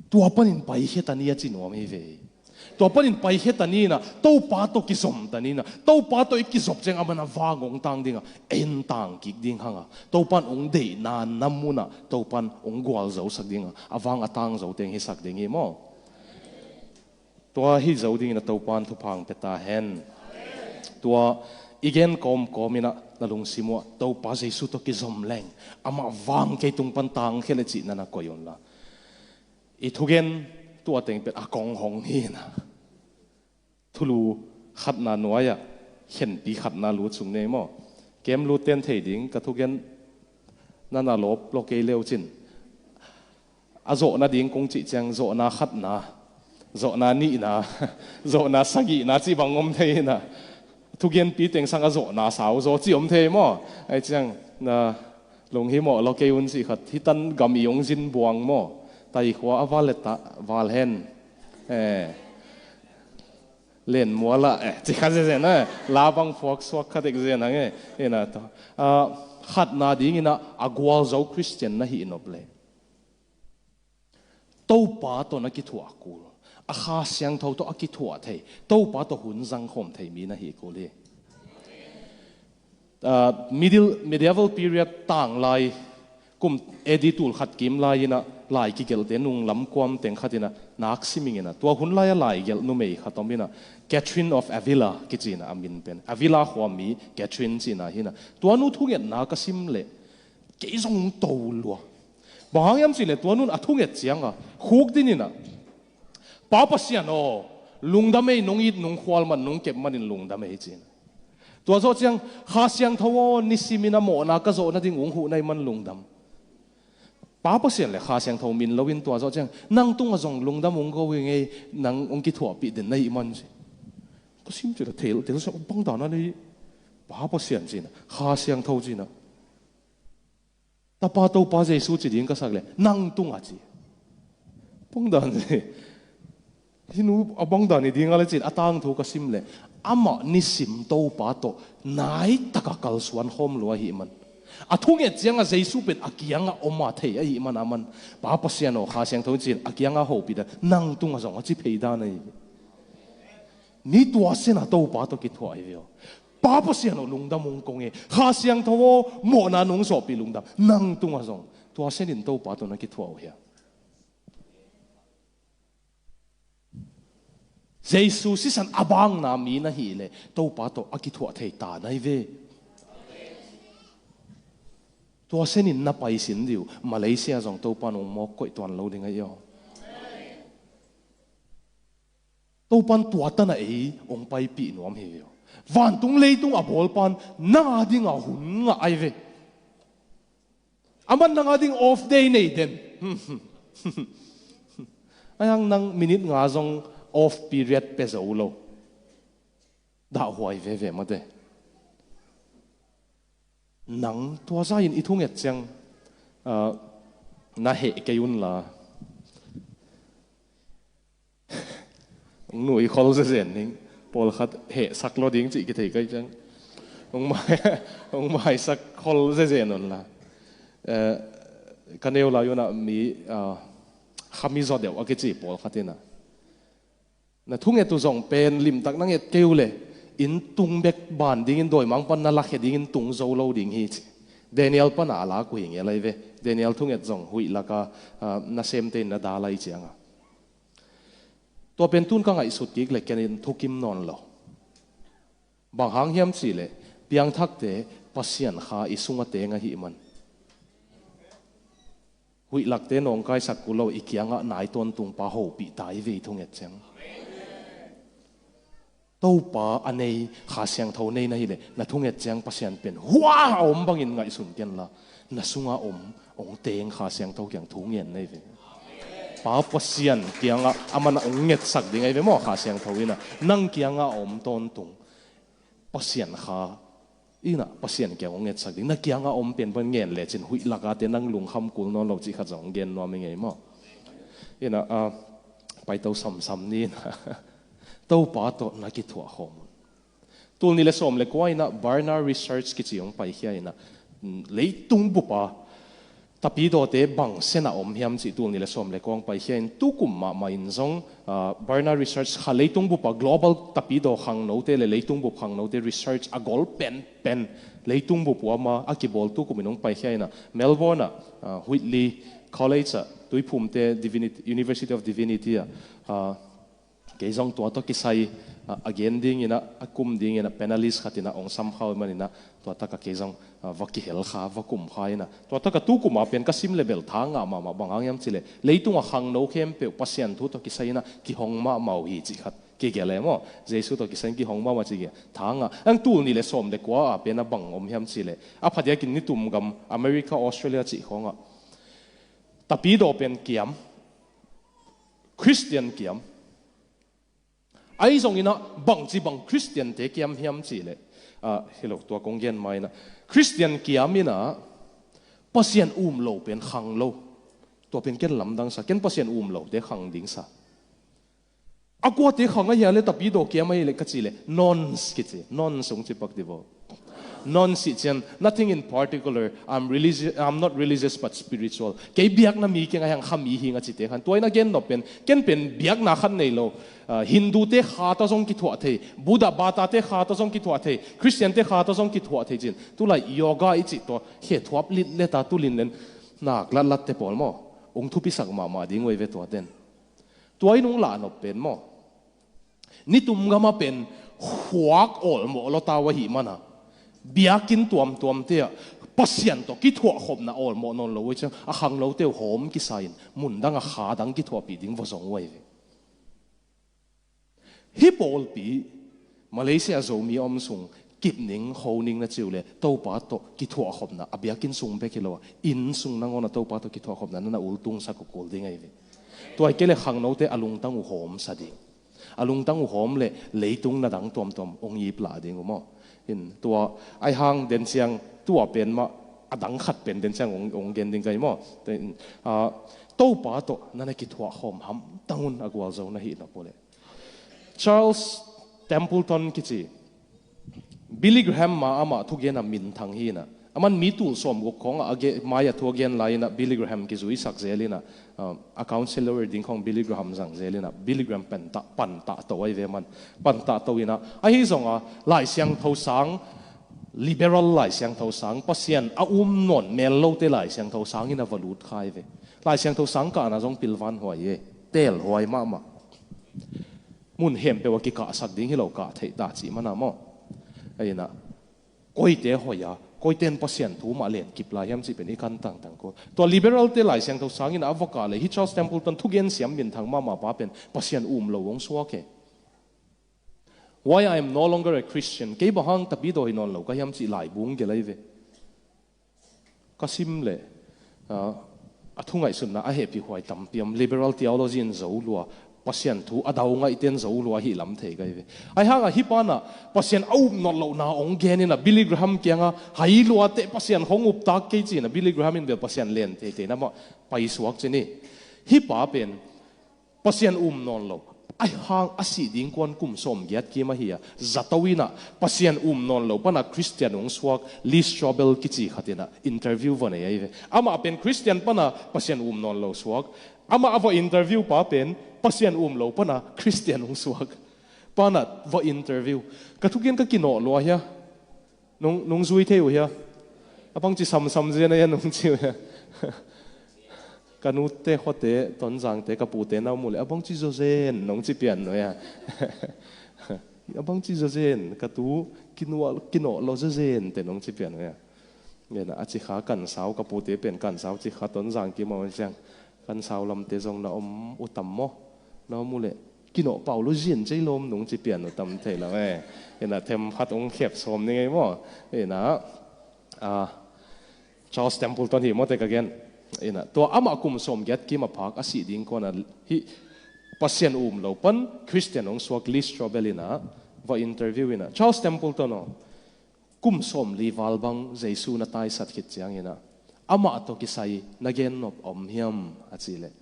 Tua panin paikhia ta ni a ci nuam hi ve. Tua panin paikhia ta ni in ah, Topa tawh kizom ta ni in ah, Topa tawh i kizop ciang a man a vang hong tang ding a, en tang kik ding hang a, Topa in hong deihna na mun ah Topa in hong gualzosak ding a, a vang a tang zo teng hisak ding hi maw? Tua hi zo dingin a Topa in thupha hong pia ta hen. Tua i gen kawmkawm in ah na lungsim uh ah Topa Jesu tawh kizom leng, amah vang kei tung pan tangkhia le cihna na koih un la. I thugen tua teng pen a kong hong hi in ah. Thulu khatna nuai ah khenpi khatna lut sung nei maw? Kem lut ten thei ding ka thugen na na lawp lo kei leu cin. A zawhna ding kong cih ciang zawhna khatna, zawhna nihna, zawhna sagihna cih bang om thei in ah. Thugenpi teng sang a zawhna sau zaw cih om thei maw? Ai ciang na lunghimawh lo kei un cih khat, hih tan gam i hong zin buang maw? Tai khua a val le ta val hen. Eh. Len mual ah, eh, ci kha zenzen, eh, la bang phuak suak kha dek zen hang, eh, ina to. Ah, khatna dingin ah, a gualzo Christian na hih nop le. Topa tawh na kithuah kul. A Kha Siangtho tawh a kithuah thei. Topa tawh hun zang khawm thei mi na hih kul hi. Ah, middle, medieval period tanglai, kum A D tul khat kim lai in ah lai kigelhte nung lamkuam teng khat in ah nak siming in ah, tua hun lai a lai gelh numei khat om in ah, Catherine of Avila kici in ah a min pen. Avila khua mi Catherine ci in ah hi in ah. Tua nu thungetna ka sim leh kei zong to lua. Bang hang hiam cih leh tua nu in a thunget ciang a khukdin in ah, Pa Pasian aw, lungdam ei, nong it nong khual man, nong kep manin lungdam ei ci in ah. Tua zawh ciang, Kha Siangtho aw, nisimin a mawhna ka zawh nading ung huh na hih man lungdam. Pa Pasian le Kha Siangtho min loin tua zawh ciang, nang tungah zong lungdam ung ko hi ngei, nang ung kithuahpih den na hih man ci. Ka sim ci la thei, thei sa bang dan a lei, Pa Pasian ci in ah, Kha Siangtho ci in ah. Tapa Topa Jesu ci ding ka sak le, nang tungah ci. Bang dan hi. Hih nu a bang dan hi ding a le cin, a tangthu ka sim le. Amah nisim Topa tawh nai taka kalsuan khawm lua ahih man. A thunget ciangah Jesu pen a kiangah om a thei ahih man a man. Pa Pasian aw, Kha Siangtho cin, a kiangah hopih dan, nang tungah zong a ci phei dan ahi. Ni tua sena Topa tawh kithuah hi ve aw. Pa Pasian aw, lungdam ung kong e. Kha Siangtho aw, mawhna nung zawhpih lungdam. Nang tungah zong tua senin Topa tawh na kithuah uh hia? Jesu sisan a bangna mi na hih leh Topa tawh a kithuah thei ta na hi ve. Tua senin na paisin dih uh, Malaysia zong Topa nung mawk koih tuan lo ding ahi aw. Topan tua tana ei hong paipih nuam hi ve aw. Vantung leitung a bawlpan nang a dinga hun ngah ai ve. Aman nang a ding off day nei den. Ai hang nang minute nga zong off period pe zo lo. Dahhuai veve mate. Nang tua zah in i thunget ciang, ah, na heh kei un la. Hong nui khol zezen ning. Pawlkhat hehsak lo ding cih kithei kai ciang. Hong mai, hong maisak khol zezen un la. Eh, ka neu lai un ah mi, ah, khami zaw deuh a kici pawlkhat in ah. Na thunget uh zong pen limtak na nget kei uh le, inn tung bek ban dingin dawimang pan na lakhia dingin tung zo lo ding hi ci. Daniel pana a lak uh hi ngel ai ve. Daniel thunget zong huih laka, ah, nasemte in na dal ai cianga. Tua pen tun ka ngaihsut kik le ken in thukim nawn lo. Bang hang hiam cih leh, piangthakte Pasian Kha i sung a teng ahih man. huih lakte nawngkaisak kul lo, i kiangah nai tawntung pa hopih ta i vei thunget ciang. Topa a nei, Kha Siangtho nei na hileh, na thunget ciang Pasian pen hua a om bangin ngaihsun kenla, na sunga om hong teng Kha Siangtho kiang thu ngen na hi ve. Pa Pasian kiangah a man a hong ngetsak ding ahi ve maw, Kha Siangtho inah nang kiangah a om tawntung Pasian Kha inah Pasian kiang hong ngetsak ding. Na kiangah a om pen pan ngen lecin huih lakate nang lungkham kul nawn lo cih khat zong hong gen nuam i ngei maw? Inah, ah, paito samsam ni inah Topa tawh na kithuah khawm un. Tul nih le sawm le kua inah Barna Research kici hong paikhia inah, mm, leitung bupa tapidawte bang sena om hiam cih tul nih le sawm le kua hong paikhia in, tukum mahmah in zong, ah, Barna Research kha leitung bupa global tapidaw khangnote le leitung bup khangnote research a gol penpen leitung bup uama a kibawl tukum in hong paikhia inah Melbourne ah, ah, Whitley College ah tuiphumte Divinity, University of Divinity ah, ah, kei zong tua tawh kisai, ah, a gen dinginah, a kum dinginah panelist khatinah hong samkhau maninah tua taka kei zong, ah, va kihel kha, va kum kha inah. Tua taka tukuma pen ka sim le bel tha ngah mahmah, bang hang hiam cileh leitunga khangno khempeuh Pasian thu tawh kisai inah kihong mahmah uh hi cih khat kigelh e maw? Jesu tawh kisai in kihong mahmah cih khat tha ngah. Ang tul nih le sawm le kua a pen a bang om hiam cileh, a phadiakin nitum gam America, Australia cih khawngah tapidaw pen kiam, Khristian kiam. Ahi zonginah bangci bang Khristiante kiam hiam cihleh, ah, hi lo, tua kong gen ma inah Khristian kiam inah Pasian um lo pen khang lo. Tua pen ken lamdang sa, ken Pasian um lote khang ding sa. A kuate khang ahia le tapidaw kiam ahileh ka cihleh nonce kici, nonce hong cipak divo. Nonce cian, nothing in particular. I'm religious, I'm not religious but spiritual. Kei biakna mi keng a hiang kha mi hing a cite khan. Tua in a gen nop pen, ken pen biakna khan nei lo. Ah, Hindute kha tawh zong kithuah thei, Buddha batate kha tawh zong kithuah thei, Khristiante kha tawh zong kithuah thei cin. Tulai yoga i cih tua khe thuap litleta tulin len nak latlatte pawl maw? Ung thupisak mahmah ding uh ei ve tuaten. Tua in ung lah nop pen maw? Nitum gama pen khuak awlmawh lawtau ahih mana biakinn tuamtuamte ah Pasian tawh kithuahkhopna awlmawh nawn lo uh ciang a khangnote uh hawm kisa in mundang a kha dang kithuahpih ding vawzong uh ahi ve. Hih pawlpi Malaysia Zomi a om sung kipning honing na ciu le Topa tawh kithuahkhopna a biakinn sung bek hi lo a inn sung nangawn a Topa tawh kithuahkhopna na na ultungsak uh kul ding ahi ve. Tua hi kei le khangnote a lungtang uh hawmsa ding. A lungtang uh hawm le leitung na dang tuamtuam ong iplah ding uh maw? In tua ai hang den ciang tua pen mah a dang khat pen den ciang ong, ong gen ding kai maw? Ten, ah, Topa tawh na na kithuah khawm hamtang un a gualzo na hih na pule. Charles Templeton kici Billy Graham ma amah thugen a minthang hi inah. Aman mi tul sawm guk khawng a ge-, mai a thu a gen lai inah Billy Graham kizuisak zel inah, ah, a counselor ding khawng Billy Graham zang zel inah Billy Graham pantah, pantah to ahi ve man. Pantah to inah. Ahi zonga Lai Siangtho sang, liberal Lai Siangtho sang, Pasian a um nawn mel lote Lai Siangtho sang inah va lut khai ve. Lai Siangtho sang kahna zong pilvan huai e. Tel huai mahmah. Mun hempeuh a kikahsak ding hi lo kah theih ta cih mana maw? Ahi inah koite hoih a, koiten Pasian thu mah len kip lai hiam cih pen i kan tangtang ko. Tua liberalte Lai Siangtho sangin a va kah le hi Charles Templeton thugen siam minthang mahmah pa pen Pasian um lo hong suak e. Why I am no longer a Christian? Kei bang hang tapidaw hi nawn lo ka hiam cih laibung gelai ve. Ka sim le, ah, a thu ngaihsutna a hehpih huai tampi om. Liberal theology in zo lua, Pasian thu a dau ngaihte in zo lua hi lam thei kai ve. Ai hanga hi pana Pasian a up nawn lohna ong gen inah Billy Graham kianga hai luate Pasian hong uptak kei cina Billy Graham in bel Pasian len theithei na mah paisuak cini. Hi pa pen Pasian um nawn lo. Ai hang a sih ding kuan kum sawm giat kim ahi a zato inah Pasian um nawn lo pana Christian hong suak Lee Strobel kici khat inah interview va nei ahi ve. Amah pen Christian pana Pasian um nawn lo suak. Amah a va interview pa pen Pasian um lo pana Christian hong suak. Pana va interview. Ka thugen ka kinawh lua hia. Nung, nung zui thei uh hia? A bangci samsam zen a hia nung ci uh hia? Ka nute khuate Tonzangte ka pute na um uh le a bangci zaw zen nung ci pian uh hia? A bangci zaw zen ka tu kinuah, kinawh lo zaw zen te nung ci pian uh hia? Ina, a cikha kansau, ka pute pen kansau cikha Tonzang kim a om ciang, kansau lamte zong na om uh tam maw? Na om uh leh kinawh pau lo zin cei lawm nung ci pian uh tam thei lo e. Ina, themkhat ong khep sawm ni ngei maw? Ina, a, Charles Templeton hi mawte ka gen. Ina, tua amah kum sawmgiat kim a phak a sih ding kuana hih Pasian um lo pan Christian ong suak Lee Strobel ina va interview ina, Charles Templeton aw, kum sawmli val bang Jesu na taisat khit ciangina amah tawh kisai na gennop a om hiam a cih leh,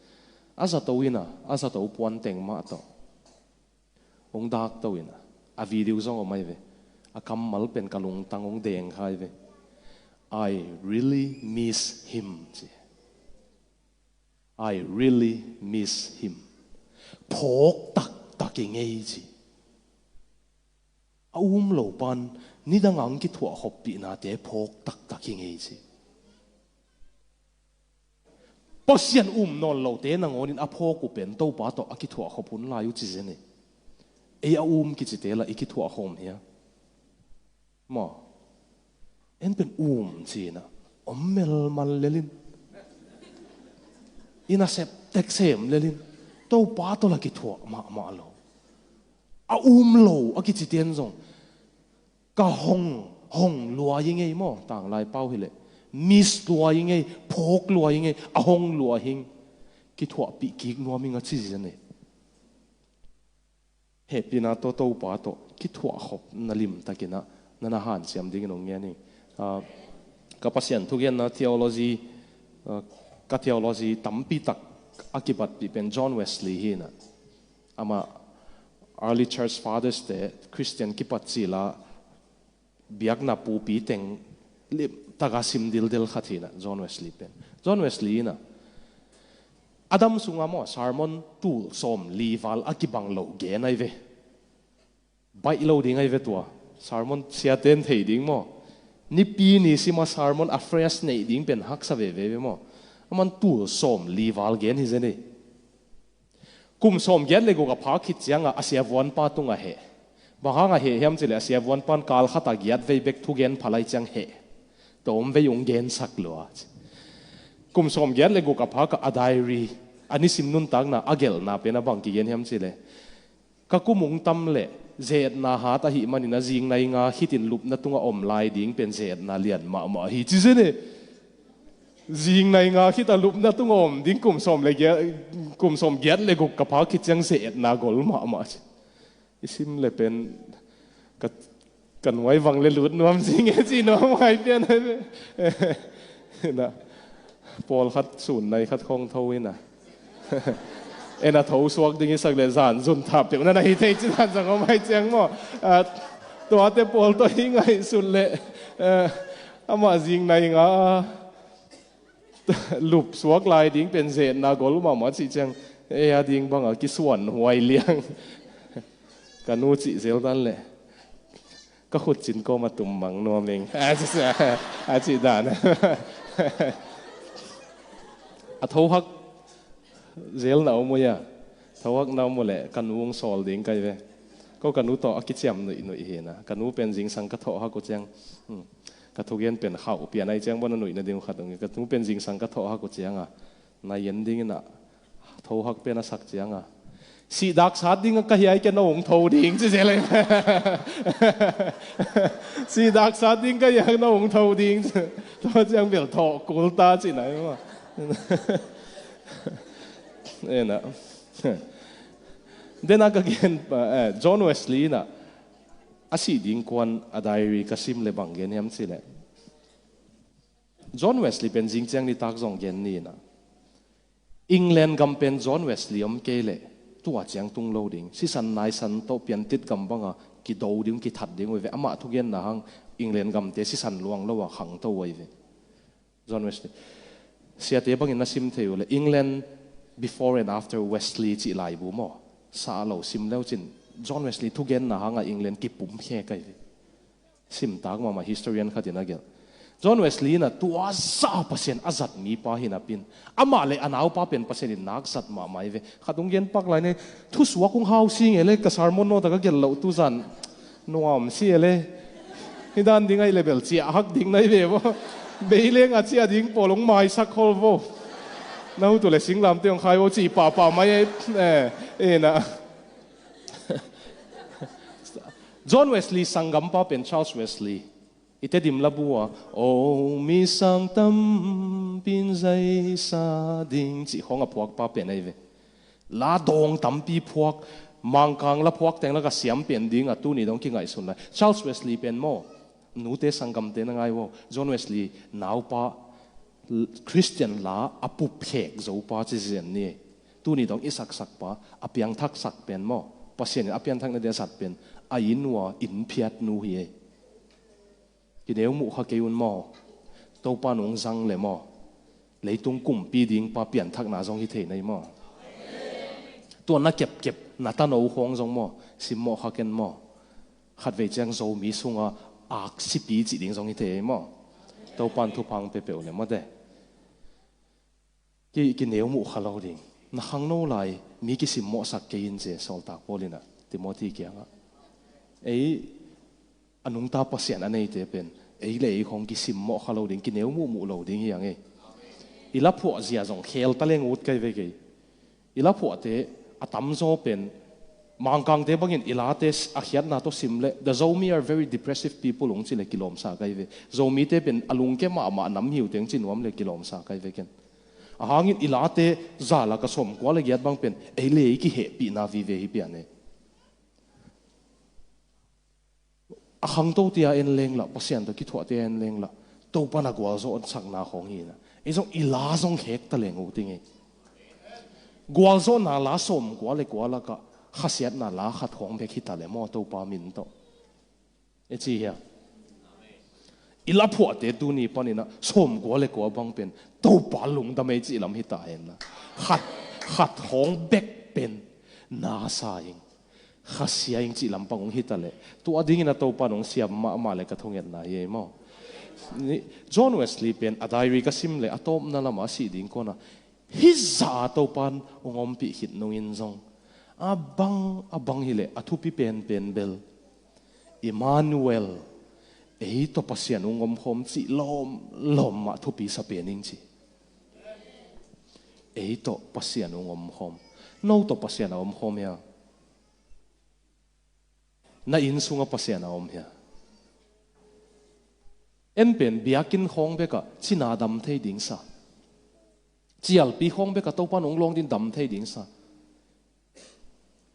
a zato ina, a zato puanteng mah tawh ong dakto ina, a video zong om ai ve. A kammal pen ka lungtang ong deng kha ai ve. "I really miss him," ci. "I really miss him." Phawk taktak i ngei ci. A um lo pan nidang ang kithuah khoppihnate phawk taktak i ngei ci. Pasian um nawn lote nangawnin a phawk uh pen Topa tawh a kithuah khop hun lai uh ci zen e. Ei a um kicite lah i kithuah khawm hia? Maw, en pen um cina om melmal lelin, i nasep teksem lelin, Topa tawh lah kithuah mahmah lo. A um lo a kiciten zong ka hong, hong luai i ngei maw? Tanglai pau hileh miss luai i ngei, phawk luai i ngei, a hong luai hing. Kithuahpih kik nuam ing a ci zen e. Hehpihna tawh Topa tawh kithuah khop na limtakinah na na hanciam dingin hong ngen ing. Ah, ka Pasian thugenna theology, ah, ka theology tampi tak a kipatpih pen John Wesley hi inah. Amah early church fathers te Christian kipat cila biakna pupi teng limtaka sim dildel khat hi inah John Wesley pen. John Wesley inah a dam sunga maw sermon tul sawm li val a kibang loh gen ai ve. Baih lo ding ai ve tua. Sermon siaten thei ding maw? Nipi ni sima sermon a fresh neih ding pen haksa veve ve maw? Aman tul sawm li val gen hi zen hi. Kum sawm giat le guk a phak khit cianga a siavuanpa tungah heh. Bang hangah heh hiam cileh a siavuanpan kal khata giat vei bek thugen phalai ciang heh. Tawm vei ung gensak lua. Kum sawm giat le guk a phak a diary, a nisim nuntakna a gelhna pen a bang kigen hiam cileh, ka kum ung tam leh zetna hat ahih manin a zingnai nga khitin lupna tunga om lai ding pen zetna lian mahmah hi ci zen hi. Zingnai nga khita lupna tunga om ding kum sawm le giat, kum sawm giat le guk ka phak khit ciang zetna gol mahmah ci. I sim le pen ka, ka nuai vang le lut nuam ci nge ci nuam ngai pian ai ve. Inah pawlkhat sun nai khat khong tho inah. Ena tho suak ding i sak le zan zun thap teuh na na hi thei ci zan zang om ai ciang maw? Ah, tuate pawl tawh hi ngaihsut le, eh, amah zingnai nga lup suak lai ding pen zetna gol mahmah cih ciang ei a ding banga kisuan huai liang. Ka nu cih zel dan le ka khutcin kawm a tum mang nuam ing a ci, a cih dan. A thohak zel na om uh ia, thohak na om uh leh ka nu hong sawl ding kai ve. Ko ka nu tawh a kiciam nuihnuih hi na. Ka nu pen zingsang ka thawhhak uh ciang, hmm, ka thugen pen khauh pian ai ciang bawna nuihna ding uh khat ung. Ka nu pen zingsang ka thawhhak uh cianga na yen dingin a thohak pen a sak cianga, sihdaksat ding ka hiai ke na hong tho ding ci zel ai. Sihdaksat ding ka hiai na hong tho ding. Tua ciang bel thawh kulta cih nai maw? Ena. Dena ka gen, eh, John Wesley inah a sih ding kuan a diary ka sim le bang gen hiam cileh, John Wesley pen zingciang nitak zong gen ni inah, England gam pen John Wesley om kei leh tua ciang tung lo ding, sisan naisan tawh piantit gam banga kido ding, kithat ding uh ve. Amah thugenna hang England gamte sisan luang lo a khangto uh ai ve. John Wesley. Siate bangin na sim thei uh le England before and after Wesley cih laibu maw? Sa lo sim leucin John Wesley thugenna hanga England kipum khe kai ve. Simtak mahmah historian khatin a gelh. John Wesley inah tua zah Pasian a zat mipa hinapin amah le a naupa pen Pasian in nak zat mahmah i ve. Khat ung gen pak lai ne, thusuak ung hau si nge le ka sermon note ka gelh loh tuzan nuam si e le. Hi dan ding ai le bel ciah hak ding nai ve bo. Beileng a ciah ding pawl hong maisak khol vo. Na hotu le singlamteh hong khai vo cih pahpah mai e. Eh, eh, na. John Wesley sanggampa pen Charles Wesley. I Tedim labu ah, "O mi sang tampi in zaisa ding," cih khawng a phuakpa pen ahi ve. La dawng tampi phuak, Mangkang la phuak teng lak a siam pen ding a tuni dong kingaihsun lai. Charles Wesley pen maw, nute sanggamte na ngai uh aw. John Wesley naupa, Christian la a pupkhek zopa ci zen ni. Tuni dong i saksakpa, a piangthaksak pen maw, Pasian in a pianthakna dia zat pen, a inn uh a innphiatnu hi ei. Kineu muh kha kei un maw. Topa nung zang le maw, leitung kumpi dingpa pianthakna zong hi thei na hi maw. Tua na kepkep na tano khawng zong maw, simmawh kha ken maw. Khatvei ciang Zomi sunga aksipi cih ding zong hi thei ei maw. Topan thupha hong pia peuh le maw te. Ki, kineu muh kha lo ding. Na khangno lai mi kisimmawhsak kei in ci e, sawltak Paul in a Timothy kiangah. Ei a nungta Pasian a neite pen ei le ei khawng kisimmawh kha lo ding, kineu muhmuh lo ding hi hang ei. I la phuahzia zong khel ta leng ut kai ve kei. I la phuahte a tamzaw pen Mangkangte bangin i late a khiatna tawh sim le, "The Zomi are very depressive people," hong ci le kilawmsa kai ve. Zomite pen a lungke mahmah nam hi uh teng ci nuam le kilawmsa kai ve ken. A hangin i late za lak a sawmkua le giat bang pen ei le ei kihehpihna vive hi pian e. A khangtote a en leng lah, Pasian tawh kithuahte a en leng lah, Topan a gualzawhsakna khawng hi na. Ei zong i la zong khek ta leng uh ting ei. Gualzawhna la sawmkua le kua lakah khasiatna la khat khawng bek hi ta le maw, Topa min tawh. E ci hia? I la phuahte tuni panin a sawmkua le kua bang pen Topa lungdam ei cih lam hi ta hen la. Khat, khat khawng bek pen na sa ing, khasia ing cih lampang hong hi ta leh, tua dingin a Topa nong siam mahmah le ka thungetna hi ei maw. Ni, John Wesley pen a diary ka sim le a tawpna lamah a sih ding kawna hih zah a Topan hong ompih khit nungin zong a bang a bang hi leh a thupi penpen bel Emmanuel, ei tawh Pasian hong omkhawm cih lawmlawm mah thupi sa pen ing ci. Ei tawh Pasian hong omkhawm. No tawh Pasian a omkhawm hia? Na inn sungah Pasian a om hia? En pen biakinn khawng bekah cina dam thei ding sa, cialpi khawng bekah Topa nong lawng din dam thei ding sa.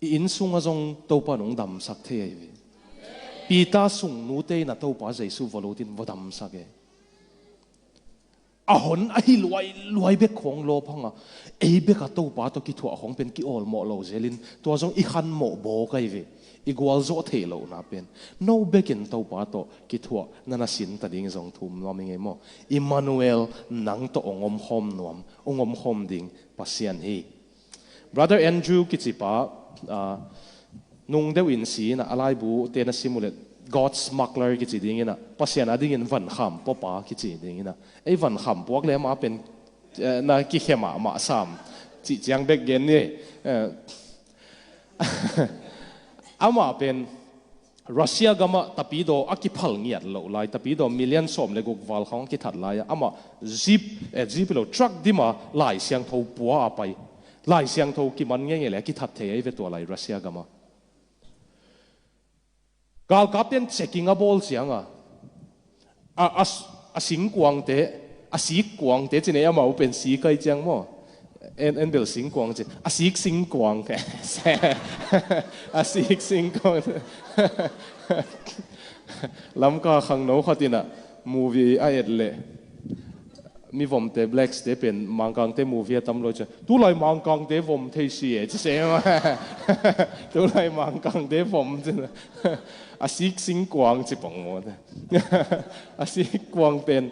I inn sungah zong Topa nong damsak thei ahi ve. Peter sung nute in a Topa Jesu va lut in va damsak e. A hon ahi luailuai bek khawng lawp hanga ei bek a Topa tawh kithuah khawng pen kiawlmawh lo zelin tua zong i khanmawh bawk ahi ve. I gualzawh theih lohna pen no bekin Topa tawh kithuah na na sin ta ding zong thum nuam i ngei maw? Emmanuel, nang tawh hong omkhawm nuam, hong omkhawm ding Pasian hi. Brother Andrew kicipa, ah, nung deuh in si ina a laibu te na sim uh le God smuggler kici ding ina, Pasian a dingin vankham pawpa kici ding ina, ei vankham puak le amah pen, eh, na kikhe mahmah sam cih ciang bek gen ni. Eh, amah pen Russia gamah tapidaw a kiphal ngiat loh lai, tapidaw million sawm le guk val khawng a kithat lai-ah amah jeep, eh, jeep lo, truck dima Lai Siangtho pua a pai. Lai Siangtho kiman ngeingei le a kithat thei ahi ve tua lai Russia gamah. Galkapten checking a bawl cianga a, a, a singkuangte, a sikkuangte ci nei, amau pen sik ahi ciang maw? En, en bel singkuang ci, a sik singkuang. A sik singkuang. Lamka khangno khat ina movie a et leh, mi vomte, blacks te pen Mangkangte movie a tam lo ciang, tulai Mangkangte vom thei si e ci se ma. Tulai Mangkangte vom ci na. A sik singkuang ci pong maw te. A sikkuang pen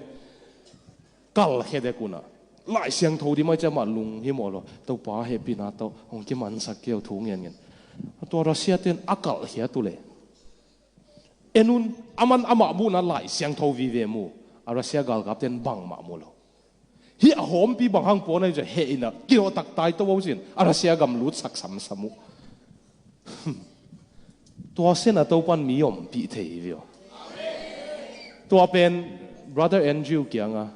kalhkhe dek una Lai Siangtho di mai ciang mah lunghimawh lo, Topa hehpihna tawh hong kimansak kei o thu ngen ngen. Tua Russia ten a kalhkhiat uh leh en un, aman amah muhna Lai Siangtho vive mu. A Russia galkapten bangmah mu lo. Hih a hawmpi bang hang puan ahi ciah heh ina kinawh taktai to aucin a Russia gam lutsak samsam uh. Tua sena Topan mi ompih thei hi vio. Tua pen Brother Andrew kianga,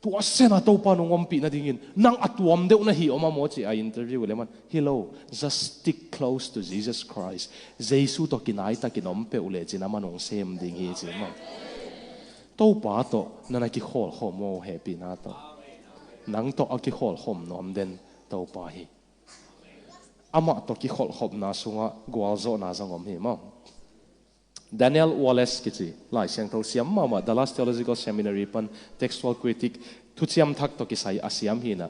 tua sena Topa nung ompih nadingin nang a tuam deuh na hi om a maw ci a interview le man, hi lo, just stick close to Jesus Christ. Jesu tawh kinai takin om peuh lecin amah nung sem ding hi ci maw. Topa tawh na na kikholkhop maw hehpihna tawh. Nang tawh a kikholkhop nuam den Topa hi. Amah tawh kikholhkhopna sungah gualzawhna zong om hi maw. Daniel Wallace kici Lai Siangtho siam mahmah, Dallas Theological Seminary pan textual critic, thuciam thak tawh kisai a siam hinah,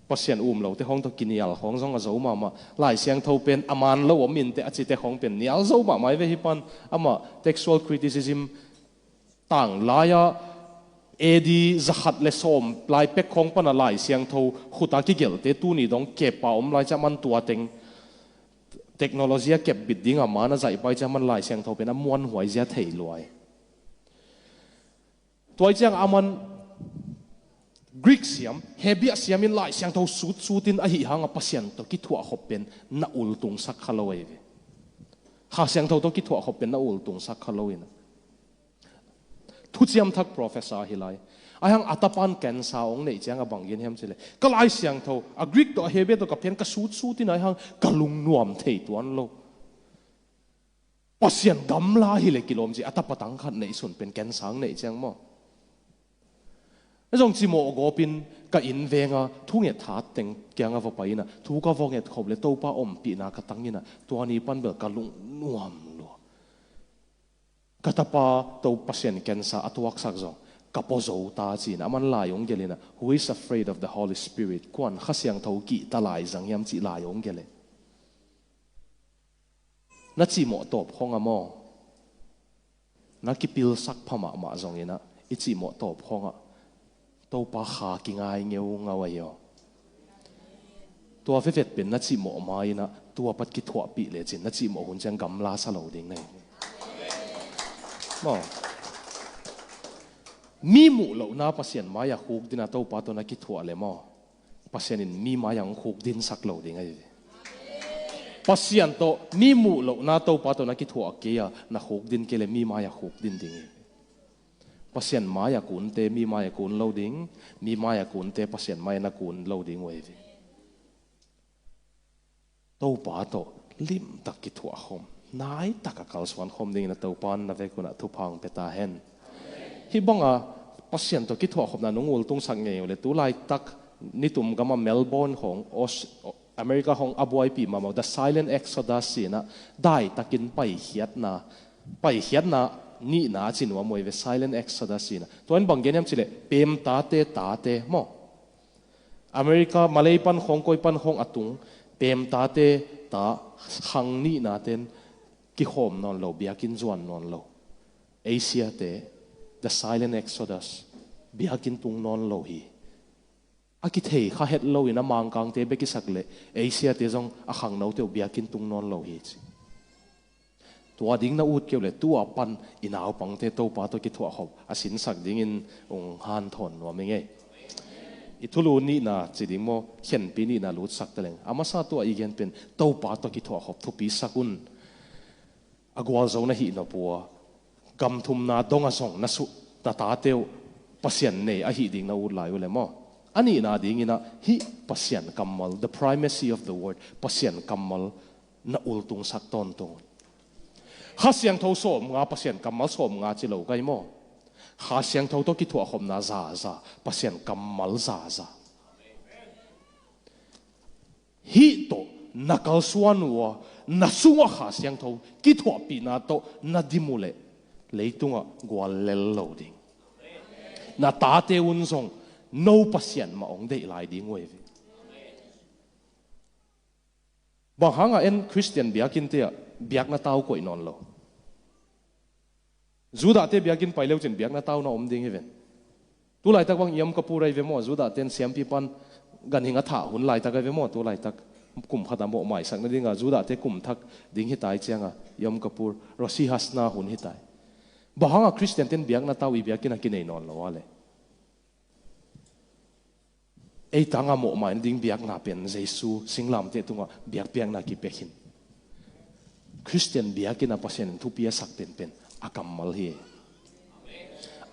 Pasian um lote hong tawh kinial hong zong a zo mahmah, Lai Siangtho pen a man lo om inteh a cite hong pen nial zo mahmah hi ve hi pan, amah textual criticism tang lai-a A D zakhat le sawm lai pek khawng pana Lai Siangtho khuta kigelhte tuni dong kepa om lai ciah man tua teng technology a kepbit dinga man a zaihpai ciah man Lai Siangtho pen a muanhuai zia thei luai. Tuai ciang a man Greek siam, Hebia siamin Lai Siangtho sutsutin ahi hanga Pasian tawh kithuahkhop pen na ultungsak kha lo ei ve. Kha Siangtho tawh kithuahkhop pen na ultungsak kha lo ina. Thuciam thak professor hi lai. Aihang a tapan cancer ong neih cianga bang gen hiam cile, ka Lai Siangtho a Greek tawh a Hebrew tawh ka phian ka sutsutin aihang ka lungnuam thei tuan lo. Pasian gamla hileh kilawm ci a tapa tang khat neihsun pen cancer ong neih ciang maw. Zong cimawh gawpin ka inn venga thunget hat teng kianga va pai ina thu ka va ngetkhop le Topa ompihna ka tang ina tua ni pan bel ka lungnuam lua. Ka tapa to Pasian cancer a tuaksak zong ka pua zo ta ci-in a man lai ong gelh ina, "Who is afraid of the Holy Spirit? Kuan Kha Siangtho kihta lai zang hiam?" cih lai ong gelh e. Na cimawh tawp khong a maw, na kipilsak pha mahmah zong ina i cimawh tawp khong ah Topa kha kingai ngeungau ahi aw. Tua vevet pen na cimawh ma ina tua pat kithuahpih lecin na cimawh hun ciang gamla sa lo ding nei. Maw. Mi muh lohna Pasian mai-ah khuk dina Topa tawh na kithuah le maw, Pasian in mi mai-ah hong khuk dinsak lo ding ahi ve. Pasian tawh mi muh lohna Topa tawh na kithuah kei-a na khuk din kei le mi mai-ah khuk din ding hi. Pasian mai-ah kunte mi mai-ah kun lo ding, mi mai-ah kunte Pasian mai-ah na kun lo ding uh ahi ve. Topa tawh limtak kithuahkhom, naitak a kalsuan khom dingin a Topa in na vek unah thupha hong pia ta hen. Hih banga Pasian tawh kithuahkhopna nung ultungsak ngei uh le tu laitak nitum gama Melbourne hong Aus-, America hong a buaipih mahmah uh The Silent Exodus sinah daitakin paikhiatna, paikhiatna nihna a ci nuam uh hi ve, Silent Exodus sinah. Tua in bang gen hiam cileh pemtate tate maw. America, Malay pan khong, koi pan khong a tung pemtate ta khang nihna ten kikhawm nawn lo, biakinn zuan nawn lo. Asia te, the silent exodus, biakinn tung nawn lo hi. A kithei kha het loin a Mangkangte bek i sak leh Asia te zong a khangnote uh biakinn tung nawn lo hi ci. Tua ding na ut keuh le tua pan i naupangte Topa tawh kithuahkhop a sinsak dingin ung hanthawn nuam i ngei. I thulu nihna ci ding maw, khenpi nihna lutsak taleng a masa tua i gen pen Topa tawh kithuahkhop thupi sak un. A gualzo na hih nop uh a, gamthumna dong a zong na suh na tate uh Pasian nei ahi ding na ut lai uh le maw. A nihna dinginah hih Pasian kammal, the primacy of the word, Pasian kammal na ultungsak tawntung. Kha Siangtho sawmnga, Pasian kammal sawmnga ci lo kai maw. Kha Siangtho tawh kithuahkhopna zaza, Pasian kammal zaza. Hih tawh na kalsuan uh a, na sungah Kha Siangtho kithuahpihna tawh na dim uh leh leitungah gual lel lo ding. Na tate un zong no Pasian mah hong deih lai ding uh hi ve. Bang hangah en Khristian biakinnte ah biakna tau koih nawn lo? Judahte biakinn pai leucin biakna tau na om ding hi ven. Tu laitak bang Yom Kippur ahi ve maw, Judahte in siampi pan ganhing a thah hun laitak ahi ve maw, tu laitak kum khat a mawh maisak nadinga Judahte kum thak ding hi tai cianga Yom Kippur, Rosh Hashanah hun hi tai. Bang hangah Khristiante in biakna tau i biakinn a kinei nawn lo a le? Ei tanga mawhmai nading biakna pen Jesu singlamteh tungah biakpiakna kipia khin. Khristian biakinn a Pasian in thupi a sak penpen a kammal hi.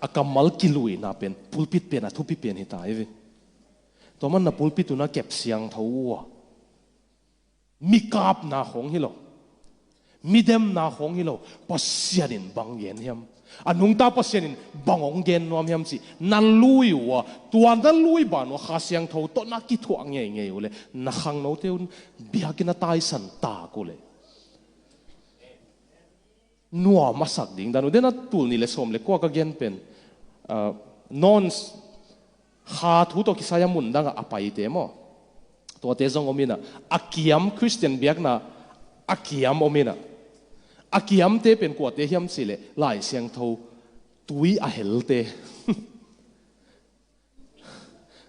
A kammal kiluina pen pulpit pen a thupi pen hi ta hi ve. Tua man na pulpit un a kep siangtho uh a, mi kapna khawng hi lo, mi demna khawng hi lo, Pasian in bang gen hiam, a nungta Pasian in bang hong gen nuam hiam cih na lui uh a, tua na lui ban uh a Kha Siangtho tawh na kithuah ngeingei uh leh na khangnote un biakinn a taisan tak uh leh nuam a sak ding dan uh. Den a tul nih le sawm le kua ka gen pen, ah, non kha thu tawh kisai a mun dangah a paite maw, tuate zong om inah, a kiam Khristian biakna a kiam om inah, a kiamte pen kuate hiam cih leh Lai Siangtho tui a helte.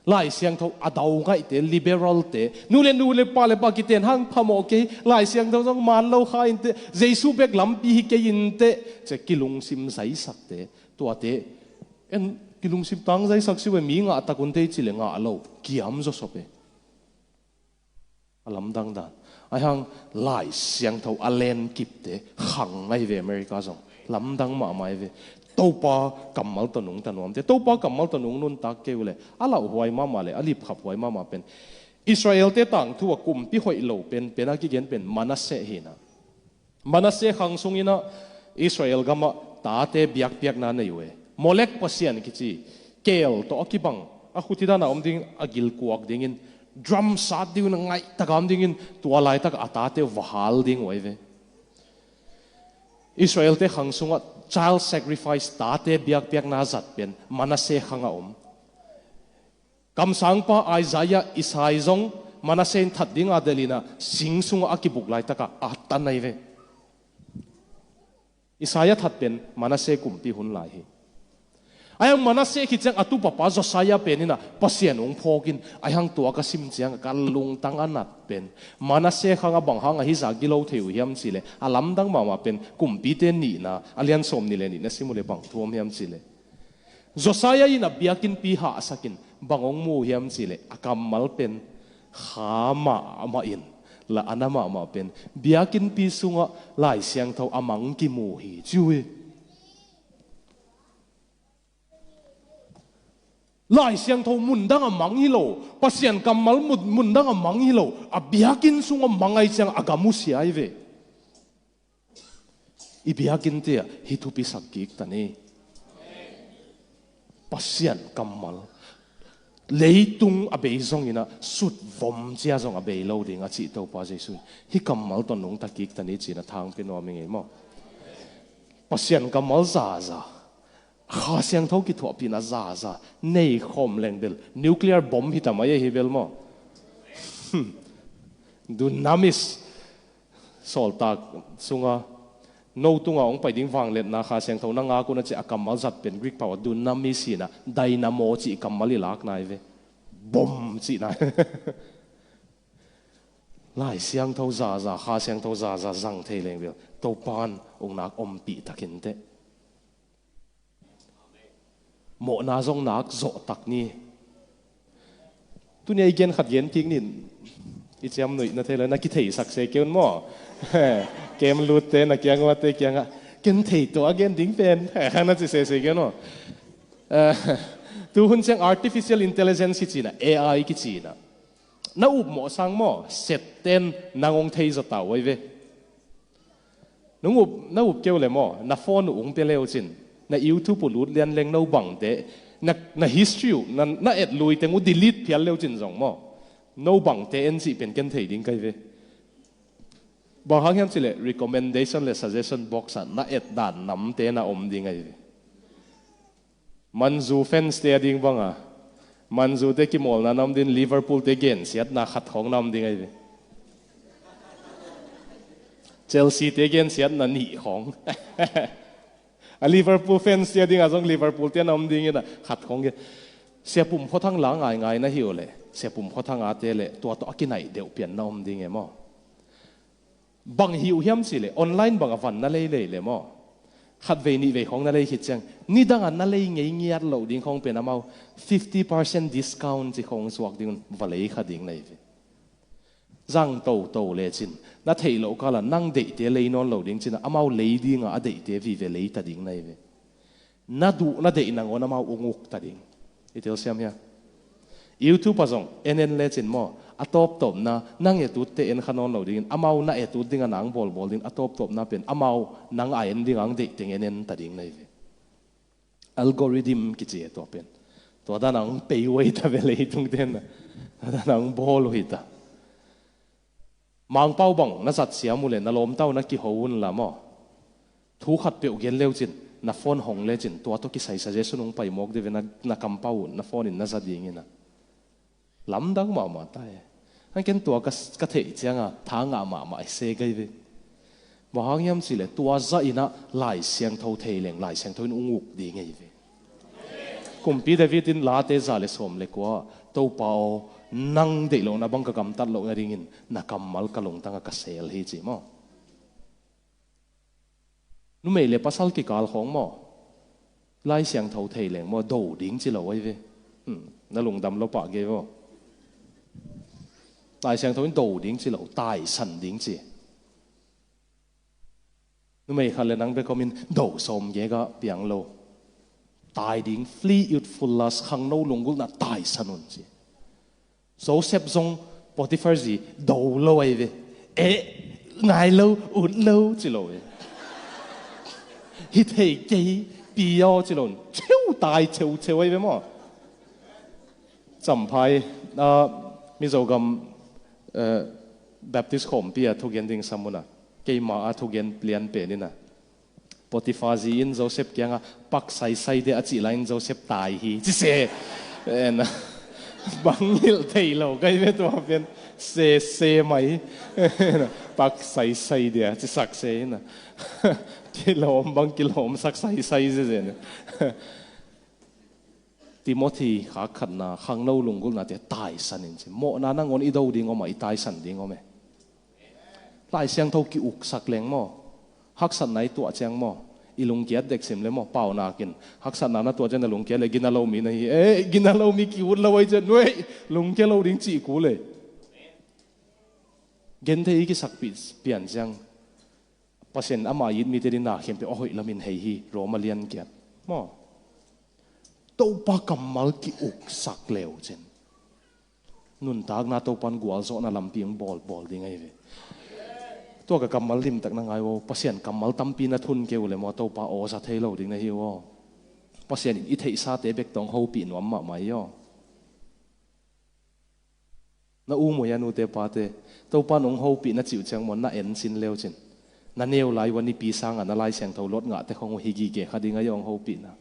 Lai Siangtho a dau ngaihte, liberalte, nu le nu le pa le pa kiten hang phamawh kei, Lai Siangtho zong man lo kha inteh, Jesu bek lampi hi kei inteh, ci-a kilungsim zaisakte, tuate, en kilungsim tang zaisak si ve, mi ngah tak un tei ci leh ngah lo, kiam zawsop e. A lamdang dan. Ahi hang Lai Siangtho a lenkipte khang ahi ve, America zong. Lamdang mahmah ahi ve. Topa kammal tawh nungta nuamte. Topa kammal tawh nung nuntak kei uh leh a lauhuai mahmah leh a lipkhaphuai mahmah pen Israelte tangthu a kumpi hoih lo pen, pen a kigen pen Manasseh hi inah. Manasseh khang sung inah Israel gamah tate biakpiakna nei uh e. Molek pasian kici, keel tawh a kibang, a khuti dan a om dingin, a gilkuak dingin, drum sat dingin, a ngaih tak a om dingin, tua laitak a tate uh va hal ding uh ahi ve. Israelte khang sungah child sacrifice, tate biakpiakna zat pen Manasseh khang a om. Kamsangpa Isaiah, Isai zong Manasseh in that dinga delh inah sing sungah a kibuk laitakah a tan ahi ve. Isaiah that pen Manasseh kumpi hun lai hi. Ahi hang Manasseh khit ciang a tupapa Josiah pen inah Pasian hong phawk in, ahi hang tua ka sim ciang ka lungtang a nat pen Manasseh khang a bang hang a hizah gilo thei uh hiam cih leh, a lamdang mahmah pen Kumpite nihna, a lian sawm nih le nihna sim uh leh bang thu om hiam cih leh, Josiah in a biakinnpi hahsak in bang hong mu uh hiam cih leh, a kammal pen kha mahmah in, la a na mahmah pen biakinnpi sungah Lai Siangtho a mang kimu hi ci uh hi. Lai Siangtho mun dang a mang hi lo, Pasian kammal mun, mun dang a mang hi lo, a biakinn sungah mang ahi ciang a gam uh sia ahi ve. I biakinnte ah hih thupi sak kik ta ni. Pasian kammal leitung a bei zong inah sutvom cia zong a bei lo ding a cih Topa Jesu in hih kammal tawh nungta kik ta ni ci-in a thang pia nuam ing ei maw? Pasian kammal zaza, Kha Siangtho kithuahpihna zaza nei khawm leng bel nuclear bomb hi ta mai ahi bel maw? Dunamis. Sawltak sunga no tunga hong pai ding vangliatna Kha Siangtho na ngak un a cih a kammal zat pen Greek pau a dunamis hi inah, dynamo cih kammal i lakna hi ve. Bom cihna. Lai Siangtho zaza, Kha Siangtho zaza zang thei leng bel Topan uknak ompih takin teh. Mawhna zong nak zawh tak ni. Tuni a i gen khat gen kik ni. I ciam nuih na thei lo, na kitheisak se kei un maw? Kem lutte na kiang uate kiangah ken thei tua a gen ding pen, na ci sese kei un maw? Eh, tu hun ciang artificial intelligence kici inah, A I kici inah, na upmawh sang maw, setten nang hong thei zaw ta uh ahi ve. Nung up, na up keu le maw, na phone uh ung pia leu cin, na YouTube uh lut lian leng no bangte, na, na history uh, na, na et lui teng uh delete phial leu cin zong maw, no bangte en cih pen ken thei ding kai ve. Bang hang hiam cih leh recommendation le suggestion box ah na et dan namte na om ding ahi ve. Manzu fans te a ding banga, Manzu te kimawlna na om ding, Liverpool te gensiatna khat khawng na om ding ahi ve. Chelsea te gensiatna nih khawng. A Liverpool fans te a dinga zong Liverpool te na om ding inah khat khawng gen. Sia Pum Khua Thang la ngaingai na hi uh leh, Sia Pum Khua Thang a te le tua tawh a kinaih deuh pian na om ding e maw? Bang hi uh hiam cih leh, online bangah van na lei lei le maw, khatvei nihvei khawng na lei khit ciang, nidangah na lei ngei ngiat loh ding khawng pen amau fifty percent discount ci khawng suak ding un va lei kha ding na hi ve. Zang toto lecin, na theih loh kalah nang deihte lei nawn lo ding cinah amau lei dingah a deihte vive lei ta ding na hi ve. Na duh na deih nangawn amau ung uk ta ding. I telsiam hia? YouTube ah zong en en lecin maw, a tawptawpna nang et utte en kha nawn lo dingin, amau na et ut dinga nang bawlbawl dingin a tawptawpna pen amau nang a en dinga ang deih teng en en ta ding na hi ve. Algorithm kici e tua pen. Tua dan ang pei uh ei ta ve leitung ten na. Tua dan ang bawl uh hi ta. Mangpau bang na zat siam uh le na lawmta uh na kiho un la maw. Thu khat peuh gen leucin, na phone hong lecin, tua tawh kisai suggestion hong pai mawk deuh ve na, na kampau uh, na phone in na za dingin a. Lamdang mahmah ta e. An ken tua ka, ka theih cianga tha ngah mahmah e, se gai ve. Bang hang hiam cihleh tua zah inah Lai Siangtho thei leng Lai Siangtho in ung uk ding ei ve. Kumpi David in Late za le sawm le kua, Topa aw, nang deih lohna bang ka gamtat loh nadingin na kammal ka lungtanga ka seel hi ci maw. Numei le pasal kikal khawng maw, Lai Siangtho thei leng maw, do ding ci lo ai ve. Hmm, na lungdam lo pah gei vaw. Lai Siangtho in do ding ci lo, taisan ding ci. Numei khat le nang bek om in do sawm gei ka piang lo. Tai ding, flee youthful lust, khangno lunggulhna taisan un ci. Joseph zong Potiphar zi do lo ai ve. Eh, ngai lo, ut lo ci lo ve. Hi thei kei, pi aw ci lo. Cheu tai cheu cheu ai ve maw. Champhai, ah, Mizogam, eh, Baptist khawmpi a thugen ding sam un a, keima a thugen lian pen in a, Potiphar zi in Joseph kiangah pak saisai dia a cih lai in Joseph tai hi ci se. En a, bang hilh thei lo kai ve tua pen, se se mai. Pak saisai dia ci sak se in a, kilawm bang kilawm sak saisai zeze. Timothy khak khatna, khangno lunggulhnate taisan in ci. Mawhna nangawn i do ding om a, i taisan ding om e. Lai Siangtho ki-uksak leng maw, haksatna i tuah ciang maw, i lungkiat dek sim le maw, paunakin haksatna na tuah ciang na lungkiat le gina lo mi na hi. Eh, gina lo mi ki-ut lo ai ciang nuai, lungkia lo ding cih kul e. Genthei i kisakpih pian ciang Pasian ama it mite ding na khempeuh a hoih lamin hei hi, Roma lian kiat maw. Topa kammal ki-uksak leu cin, nuntakna Topan gualzawhna lampi ang bawlbawl ding ahi ve. Tua ka kammal limtak na ngai uh aw, Pasian kammal tampi na thun keu le maw, Topa aw za thei lo ding na hi uh aw. Pasian in i theihsate bek tawng hopih nuam mahmah hi aw. Na u mui a nute pate, Topan hong hopih na cih uh ciang maw, na en cin leu cin, na neu lai uh a nipi sanga na Lai Siangtho lot ngahte khong uh hi gige kha ding a, hong hopihna.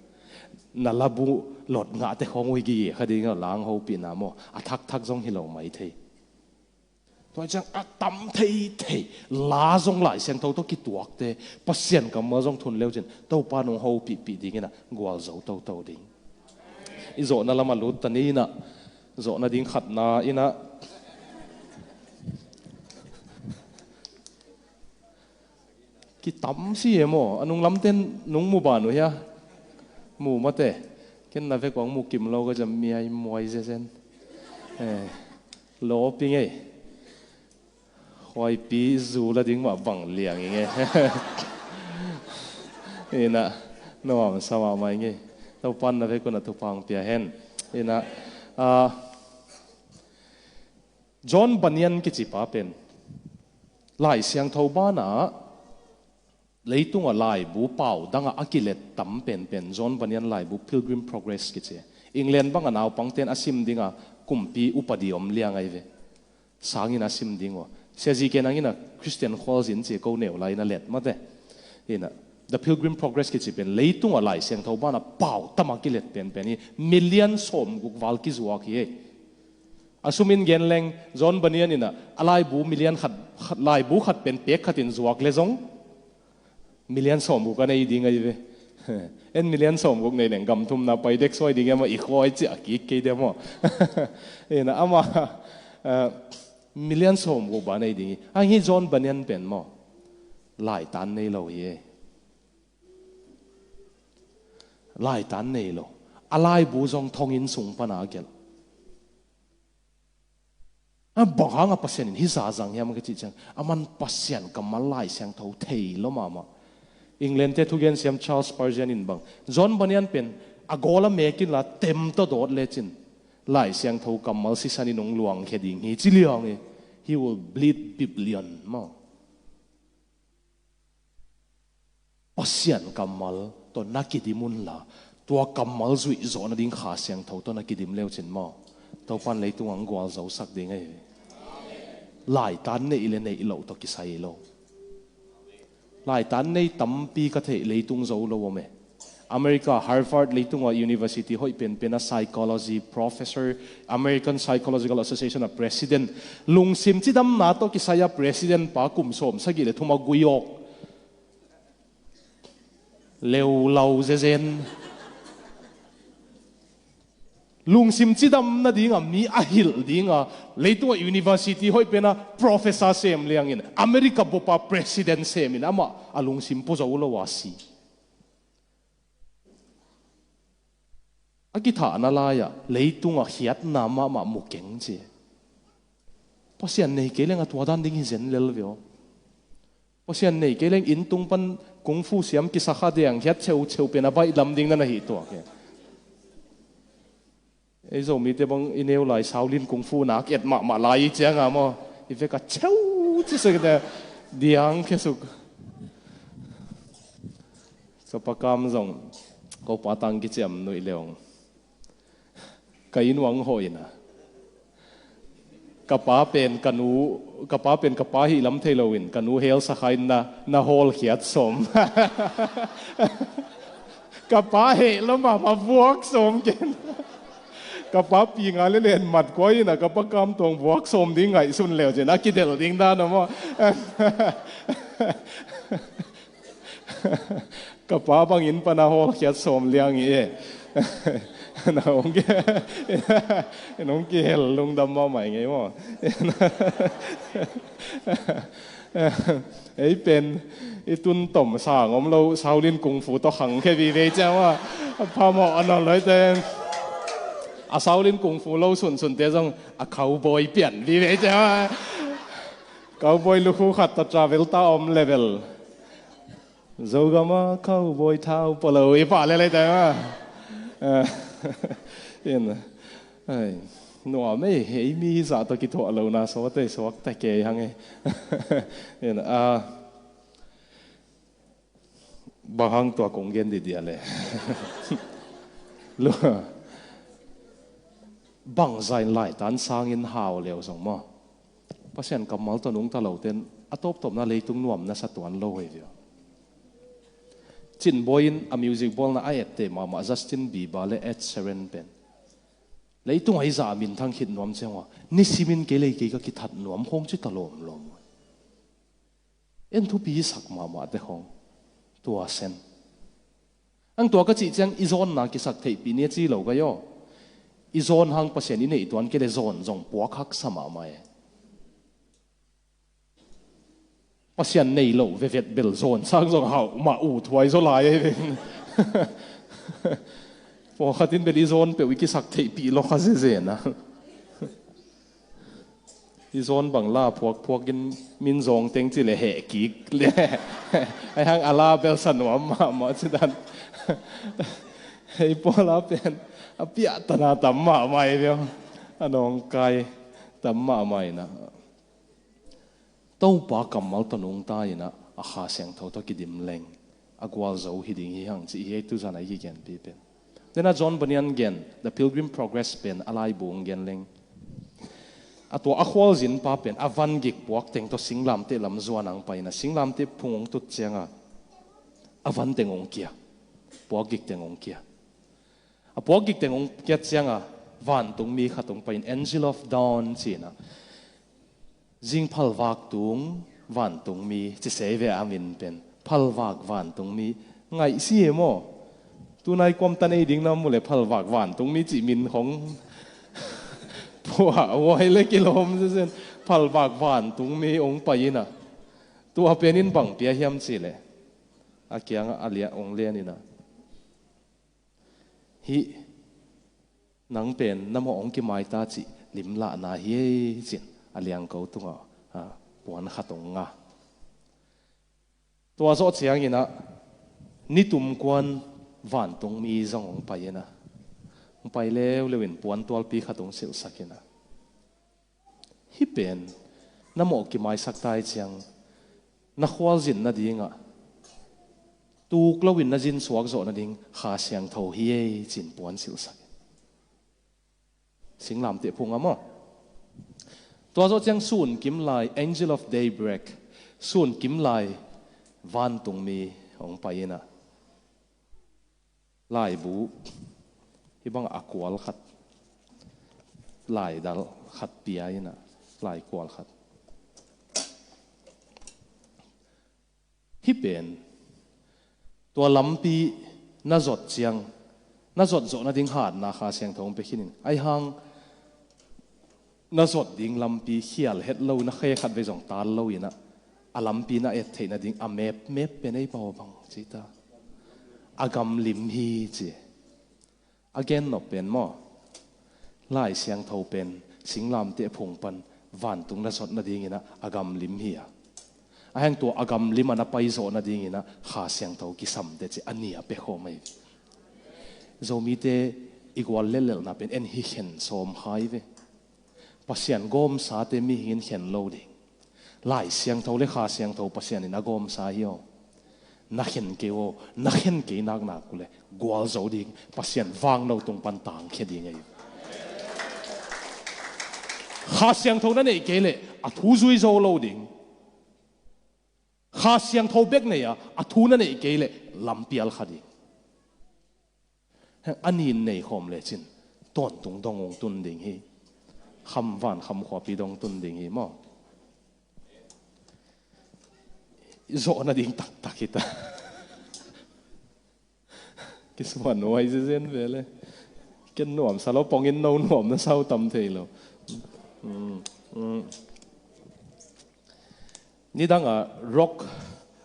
Na labu lot ngahte khong uh hi gige kha ding a, la hong hopihna maw, a thakthak zong hi lo mai thei. Tua ciang a tam thei thei la zong Lai Siangtho tawh kituakte, Pasian kammal zong thun leu cin, Topan hong hopihpih dingin a gualzo toto ding. I zawhna lamah lut ta ni in a, zawhna ding khatna in a, kitam si e maw, a nunglamten nung mu ban uh hia? Mu mate, ken na vek uang mu kim lo ka ciang miai muai zezen. Eh, lawpi ngei. Khuaipi zu la ding mah bang liang i nge. Ina, nuam sa mahmah i nge. Topan na vek un a thupha hong pia hen. Ina, ah, John Bunyan kici pa pen Lai Siangtho banah leitungah laibu pau dangah a kilet tam penpen John Bunyan laibu Pilgrim Progress kici. England bangah naupangten a sim dinga kumpi upadi om liang ahi ve. Sangin a sim ding uh a. Sia zi ke nangin a Christian khualzin ci ko neu lai in a let mate. Ina, The Pilgrim Progress kici pen leitungah Lai Siangtho banah pau tamah kilet penpen hi, million sawmguk val kizuak hi. A sumin gen leng John Bunyan in a, a laibu million khat, khat, laibu khat pen pek khatin zuak le zong million sawmguk a nei ding ahi ve. En million sawmguk nei leng gam thumna pai dek suai ding e maw, i khuai ciah kik kei dia maw. Ina ama, eh, million sawmguk ba nei ding hi. Hang hi John Bunyan pen maw, laitan nei lo hi e. Laitan nei lo. A laibu zong thonginn sung pana a gelh. A bang hanga Pasian in hi zazang hiam ka cih ciang, aman Pasian kammal Lai Siangtho thei lo mahmah. England te thugen siam Charles Spurgeon in bang, John Bunyan pen a gawl a mek inla tem tawh dawt lecin Lai Siangtho kammal sisan in hong luangkhia ding hi ci liang hi. He will bleed biblion maw. Pasian kammal tawh na kidim unla, tua kammal zuih zawh nading Kha Siangtho tawh na kidim leucin maw, Topan leitung ang gualzosak ding ahi. Laitan neih le neih loh tawh kisai lo. Laitan nei tampi ka theih leitung zo lo om e. America Harvard leitung a university hoih penpen a psychology professor, American Psychological Association a president, lungsim cidamna tawh kisai a president pa kum sawm sagih le thum a gui awk. Leulau zezen. Lungsim cidam nadinga mi a hilh dinga, leitungah university hoih pena professor sem liangin, America bupa president semin amah a lungsim pua zo lo a si. A kithahna lai-ah leitungah khiatna mahmah mu keng ci. Pasian nei kei leng a tua dan ding hi zen lel ve aw. Pasian nei kei leng inn tung pan kung fu siam kisakha deng khiat cheucheu pen a baih lam ding na na hi tuak hi. Ei Zomite bang i neu lai Shaolin kung fu nak et mahmah lai i cianga maw, i veka cheu ci suk te diang khia suk. Ka pa kam zong ko pa tang kiciam nuih leong. Ka inn uang hawh ina. Ka pa pen ka nu, ka pa pen ka pa hih lam thei loin ka nu hel sakha in na, na hawlkhiat sawm. Ka pa heh lo mahmah vuak sawm ken. Ka pa pi nga le len mat kuai ina ka pa kam tawng vuak sawm ding ngaihsun leu cin a kidelh ding dan a maw. Ka pa bangin pana hawlkhiat sawm liang i e. Na hong ki, nong kihel lungdam mahmah i ngei maw. Ei pen i tun tom sang om lo Shaolin kung fu tawh khang khe vive ciang maw. A phamawh a nawn loite. A Shaolin kung fu lo sunsunte zong a cowboy pian vive ciang maw. Cowboy lukhu khat tawh travel ta om level. Zogama cowboy thau palo i pah lelei ta ma. In, ai, nuam ei, ei mi zah tawh kithuah lo na sawte suak ta kei hang ei. In, a, bang hang tua kong gen di dia le. Lu, bang zain laitan sangin hau leu zong maw. Pasian kammal tawh nungta loten a tawptawpna leitung nuam na sa tuan lo hei via. Cin Bawi in a music bawlna a etteh mahmah Justin Bieber le Ed Sheeran pen leitung a i zah a minthang khit nuam ciang ua nisimin kei lei kei ka kithat nuam khawng ci ta lawmlawm. En thupi i sak mahmahte khawng tua sen. Ang tua ka cih ciang i zawnna kisak theihpih ni a ci lo ka yaw. I zawn hang Pasian i neih tuan kei le zawn zong puak haksa mahmah e. Pasian nei lo vevet bel zawn sang zong hauh mah uh thuai zaw lai e. Pawlkhat in bel i zawn peuh i kisak theihpih lo kha zezena. I zawn bang la phuakphuak in min zawng teng ci le heh kik le. Ai hang a la bel sa nuam mahmah ci dan. Hei pawla pen a piahtana tam mahmah i via. A nawngkai tam mahmah ina. Topa kammal tawh nungta ina a Kha Siangtho tawh kidim leng a gualzo hi ding hi hang ci hi ei tuzan a i kigenpi pen. Tena John Bunyan gen The Pilgrim Progress pen a laibu hong gen leng. A tua a khualzin pa pen a van gik puak teng tawh singlamteh lam zuan ang paina singlamteh phung hong tut cianga a van teng hong kia. Puak gik teng hong kia. A puak gik teng hong kiat cianga vantungmi khat hong pain Angel of Dawn cina. Zing phalvak tung vantungmi ci sei ve a min pen. Phalvak vantungmi ngaih si e maw. Tunai kuamtan ei ding na mu le phalvak vantungmi ci min khong. Pua uai le kilawm sesen. Phalvak vantungmi ong pai ina. Tua penin bang pia hiam ci le. A kiang a lia ong len ina. Hih nang pen na mawh hong kimaita cih limlahna hi ei cin a liangko tungah puan khat hong nga. Tua zawh cianginah Nitum kuan vantungmi zong hong pai in a, hong pai leuleu in puantualpi khat hong silhsak in a, hih pen na mawh kimaisak ta i ciang na khualzin nadingah tuk loin na zin suak zawh nading Kha Siangtho hi ei, ci-in puan silhsak in. Singlamteh phung a maw? Tua zawh ciang sun kim lai, angel of daybreak, sun kim lai vantungmi hong pai in a, laibu hih bangah a kual khat, laidal khat pia in a, lai kual khat. Hih pen tua lampi na zot ciang na zot zawh nading hatna Kha Siangtho hong pia khin in. Ahi hang na zot ding lampi khial het lo, na khe khat vei zong tal lo in a, a lampi na et theih nading a map, map pen ei pau bang ci ta, a gamlim hi ci. A gennop pen maw, Lai Siangtho pen singlamteh phung pan vantung na zot nadingin a, a gamlim hi a, ahi hang tua a gamlim a na pai zawh nadingin a Kha Siangtho kisam teh ci a, ni a pia khawm ahi. Zomite i gual lellelhna pen en hi khen sawm kha hi ve. Pasian gawmsate mihing in khen lo ding. Lai Siangtho le Kha Siangtho Pasian in a gawmsa hi aw. Na khen kei aw, na khen kei naknak uh leh gualzo ding, Pasian vangno tung pan tangkhia ding ahi. Kha Siangtho na neih kei leh a thu zui zo lo ding. Kha Siangtho bek nei a, a thu na neih kei leh lampial kha ding. A nin nei khawm lecin tawntung dong hong tun ding hi. Kham van kham khuapi dong tun ding hi maw? Zawh nading taktak hi ta. Kisuan nuai zezen ve le. Ken nuamsa lo, pongin no nuam na sau tam thei lo. Mm, mm. Nidanga rock,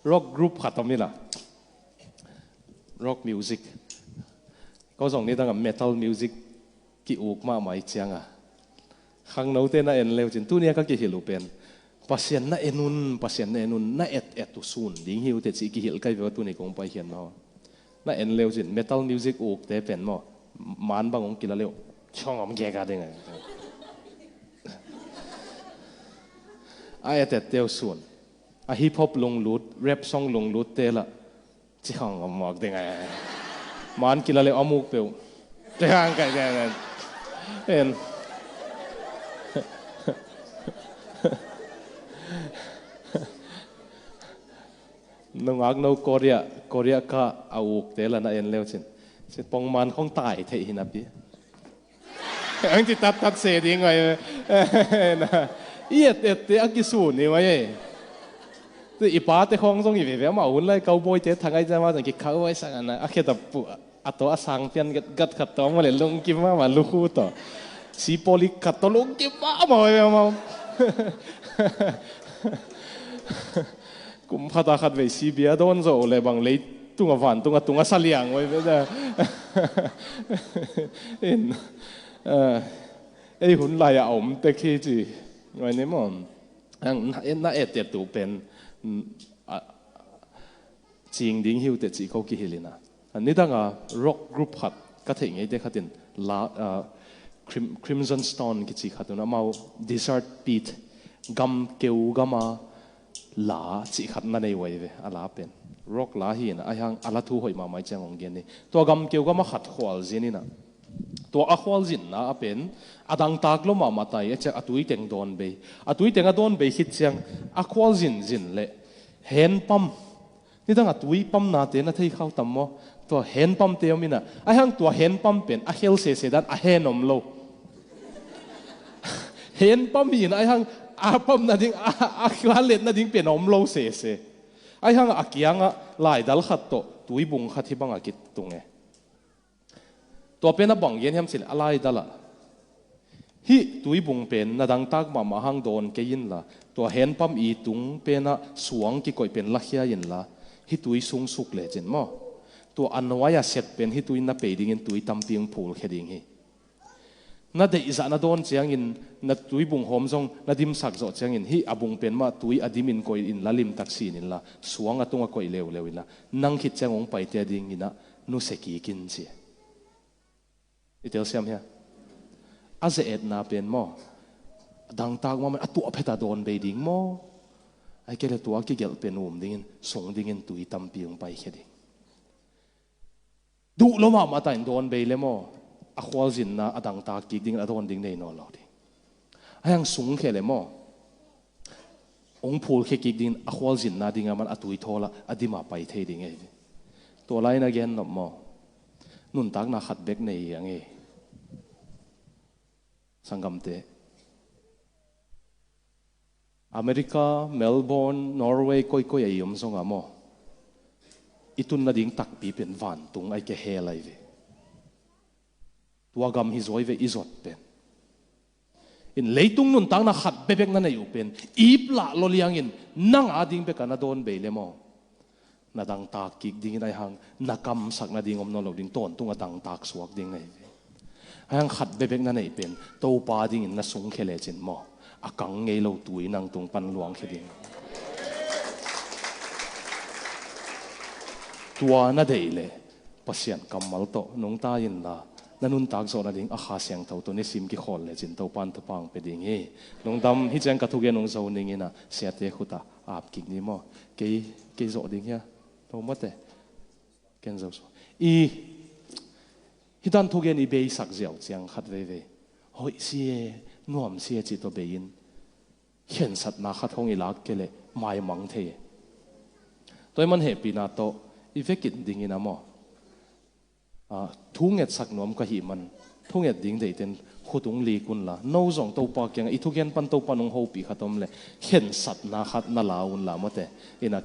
rock group khat om ila. Rock music. Ko zong nidanga metal music ki-uk mahmah i cianga, khangnote na en leu cin, tunia ka kihilh uh pen, Pasian na en un, Pasian na en un, na et et uh sun ding hi uh teh ci kihilh kai ve, tuni kong paikhiatna. Na en leu cin, metal music ukte pen maw, man bang hong kila leu, chong om gega ding a. A et et teu sun. A hip hop lunglut, rap song lunglut te la, ci khang om mawk ding a. Man kila leu a muk peu. Te khang kai ding a. En. Nungak no Korea, Korea ka a ukte la na en leu cin, ci pongman khong tai thei hi napi. Ang ci tattat se ding ai. I et et te a kisun ni mai. Tu i pate khong zong i veve ma un lai cowboy te thangai jama zong ki cowboy sang ana a kheta pu. A to a sang pian gat, gat khat to ma le lungkim ma ma lukhu to. Si poli khat to lungkim ma ma ma. Kum khat a khat vei si bia don zo le bang lei tunga van tunga tunga saliang wai ve da. In, eh, ei hun lai a om te khi ci. Wai ni mom. Ang na, na et et tu pen, mm, a, cing ding hi uh teh ci ko kihilh ina. Nidanga rock group khat ka theih ngeite khatin la, ah, Crim-, Crimson Stone kici khat un, amau Desert Pit, gam keu gama la cih khat na nei uh ahi ve, a la pen. Rock la hi ina, ahi hang a la thu hoih mahmah i ciang hong gen ni. Tua gam keu gama khat khualzin ina. Tua a khualzinna a pen a dangtak lo mahmah tai, a ciang a tuiteng dawn bei. A tuiteng a dawn bei khit ciang a khualzinzin le hand pump. Nidang a tui pamnate na thei khau tam maw? Tua hand pump te om ina. Ahi hang tua hand pump pen a khel sese dan a hen om lo. Hand pump hi ina, ahi hang a pump nading, a, a khel let nading pen om lo sese. Ahi hang a kianga laidal khat tawh tuibung khat hi banga kitung e. Tua pen a bang gen hiam cih leh a laidal ah hih tuibung pen na dangtak mahmah hang dawn kei inla, tua hand pump i tung penah suang kikoih pen lakhia inla, hih tui sung suk lecin maw, tua a nuai a set pen hih tui na pei dingin tui tampi hong phulkhia ding hi. Na deihzah na dawn ciangin, na tuibung hawm zong na dimsak zawh ciangin, hih a bung pen mah tui a dimin koih inla, limtak sin inla, suang a tung a koih leuleu inla, nang khit ciang hong paite adingin ah nusia kik in ci. I telsiam hia? A ze-etna pen maw, a dangtak mahmah, a tuah phet a dawn bei ding maw? Ahih kei leh tua kigelh pen um dingin, sung dingin tui tampi hong paikhia ding. Duh lo mahmah ta in dawn bei le maw, a khualzinna a dangtak kik dingin a dawn ding nei nawn lo ding. Ahih hang sungkhia le maw, hong phulkhia kik dingin a khualzinna ding a man a tui thawl a, a dim a pai thei ding ei ve. Tua lai-in a gen nop maw, nuntakna khat bek nei hi a ngei. Sanggamte, America, Melbourne, Norway, koikoi a i om zong a maw, i tun nading takpi pen vantung ahih kei leh hell ahi ve. Tua gam hi zaw hi ve i zot pen. In leitung nuntakna khat bekbek na neih uh pen, ip lah lo liangin nang ading bek a na dawn bei le maw, na dangtak kik dingin, ahih hang na kamsak nading om nawn lo ding, tawntung a dangtak suak ding na hi ve. Ahih hang khat bekbek na neih pen Topa dingin na sungkhia lecin maw, a kang ngei lo tui nang tung pan luangkhia ding. Tua na deih leh Pasian kammal tawh nungta inla, na nuntak zawh nading a Kha Siangtho tawh nisim kikhawl lecin Topa in thupha hong pia ding hi. Lungdam. Hih ciang ka thugen hong zo ning in ah, siate khut ah ap kik ni maw. Kei, kei zawh ding hia? Tho mate. Ken zo so. I, hih dan thugen i beisak ziau ciang khat veivei, hoih si e, nuam si e cih tawh bei in, khensatna khat hong i lak kei leh maimang thei. Tua ahih man hehpihna tawh i vekin dingin a maw, ah, thu ngetsak nuam ka hih man, thu nget ding deihten khut hong lik unla, no zong Topa kiangah i thugen pan Topa in hong hopih khat om leh, khensatna khat na la unla mate. In ah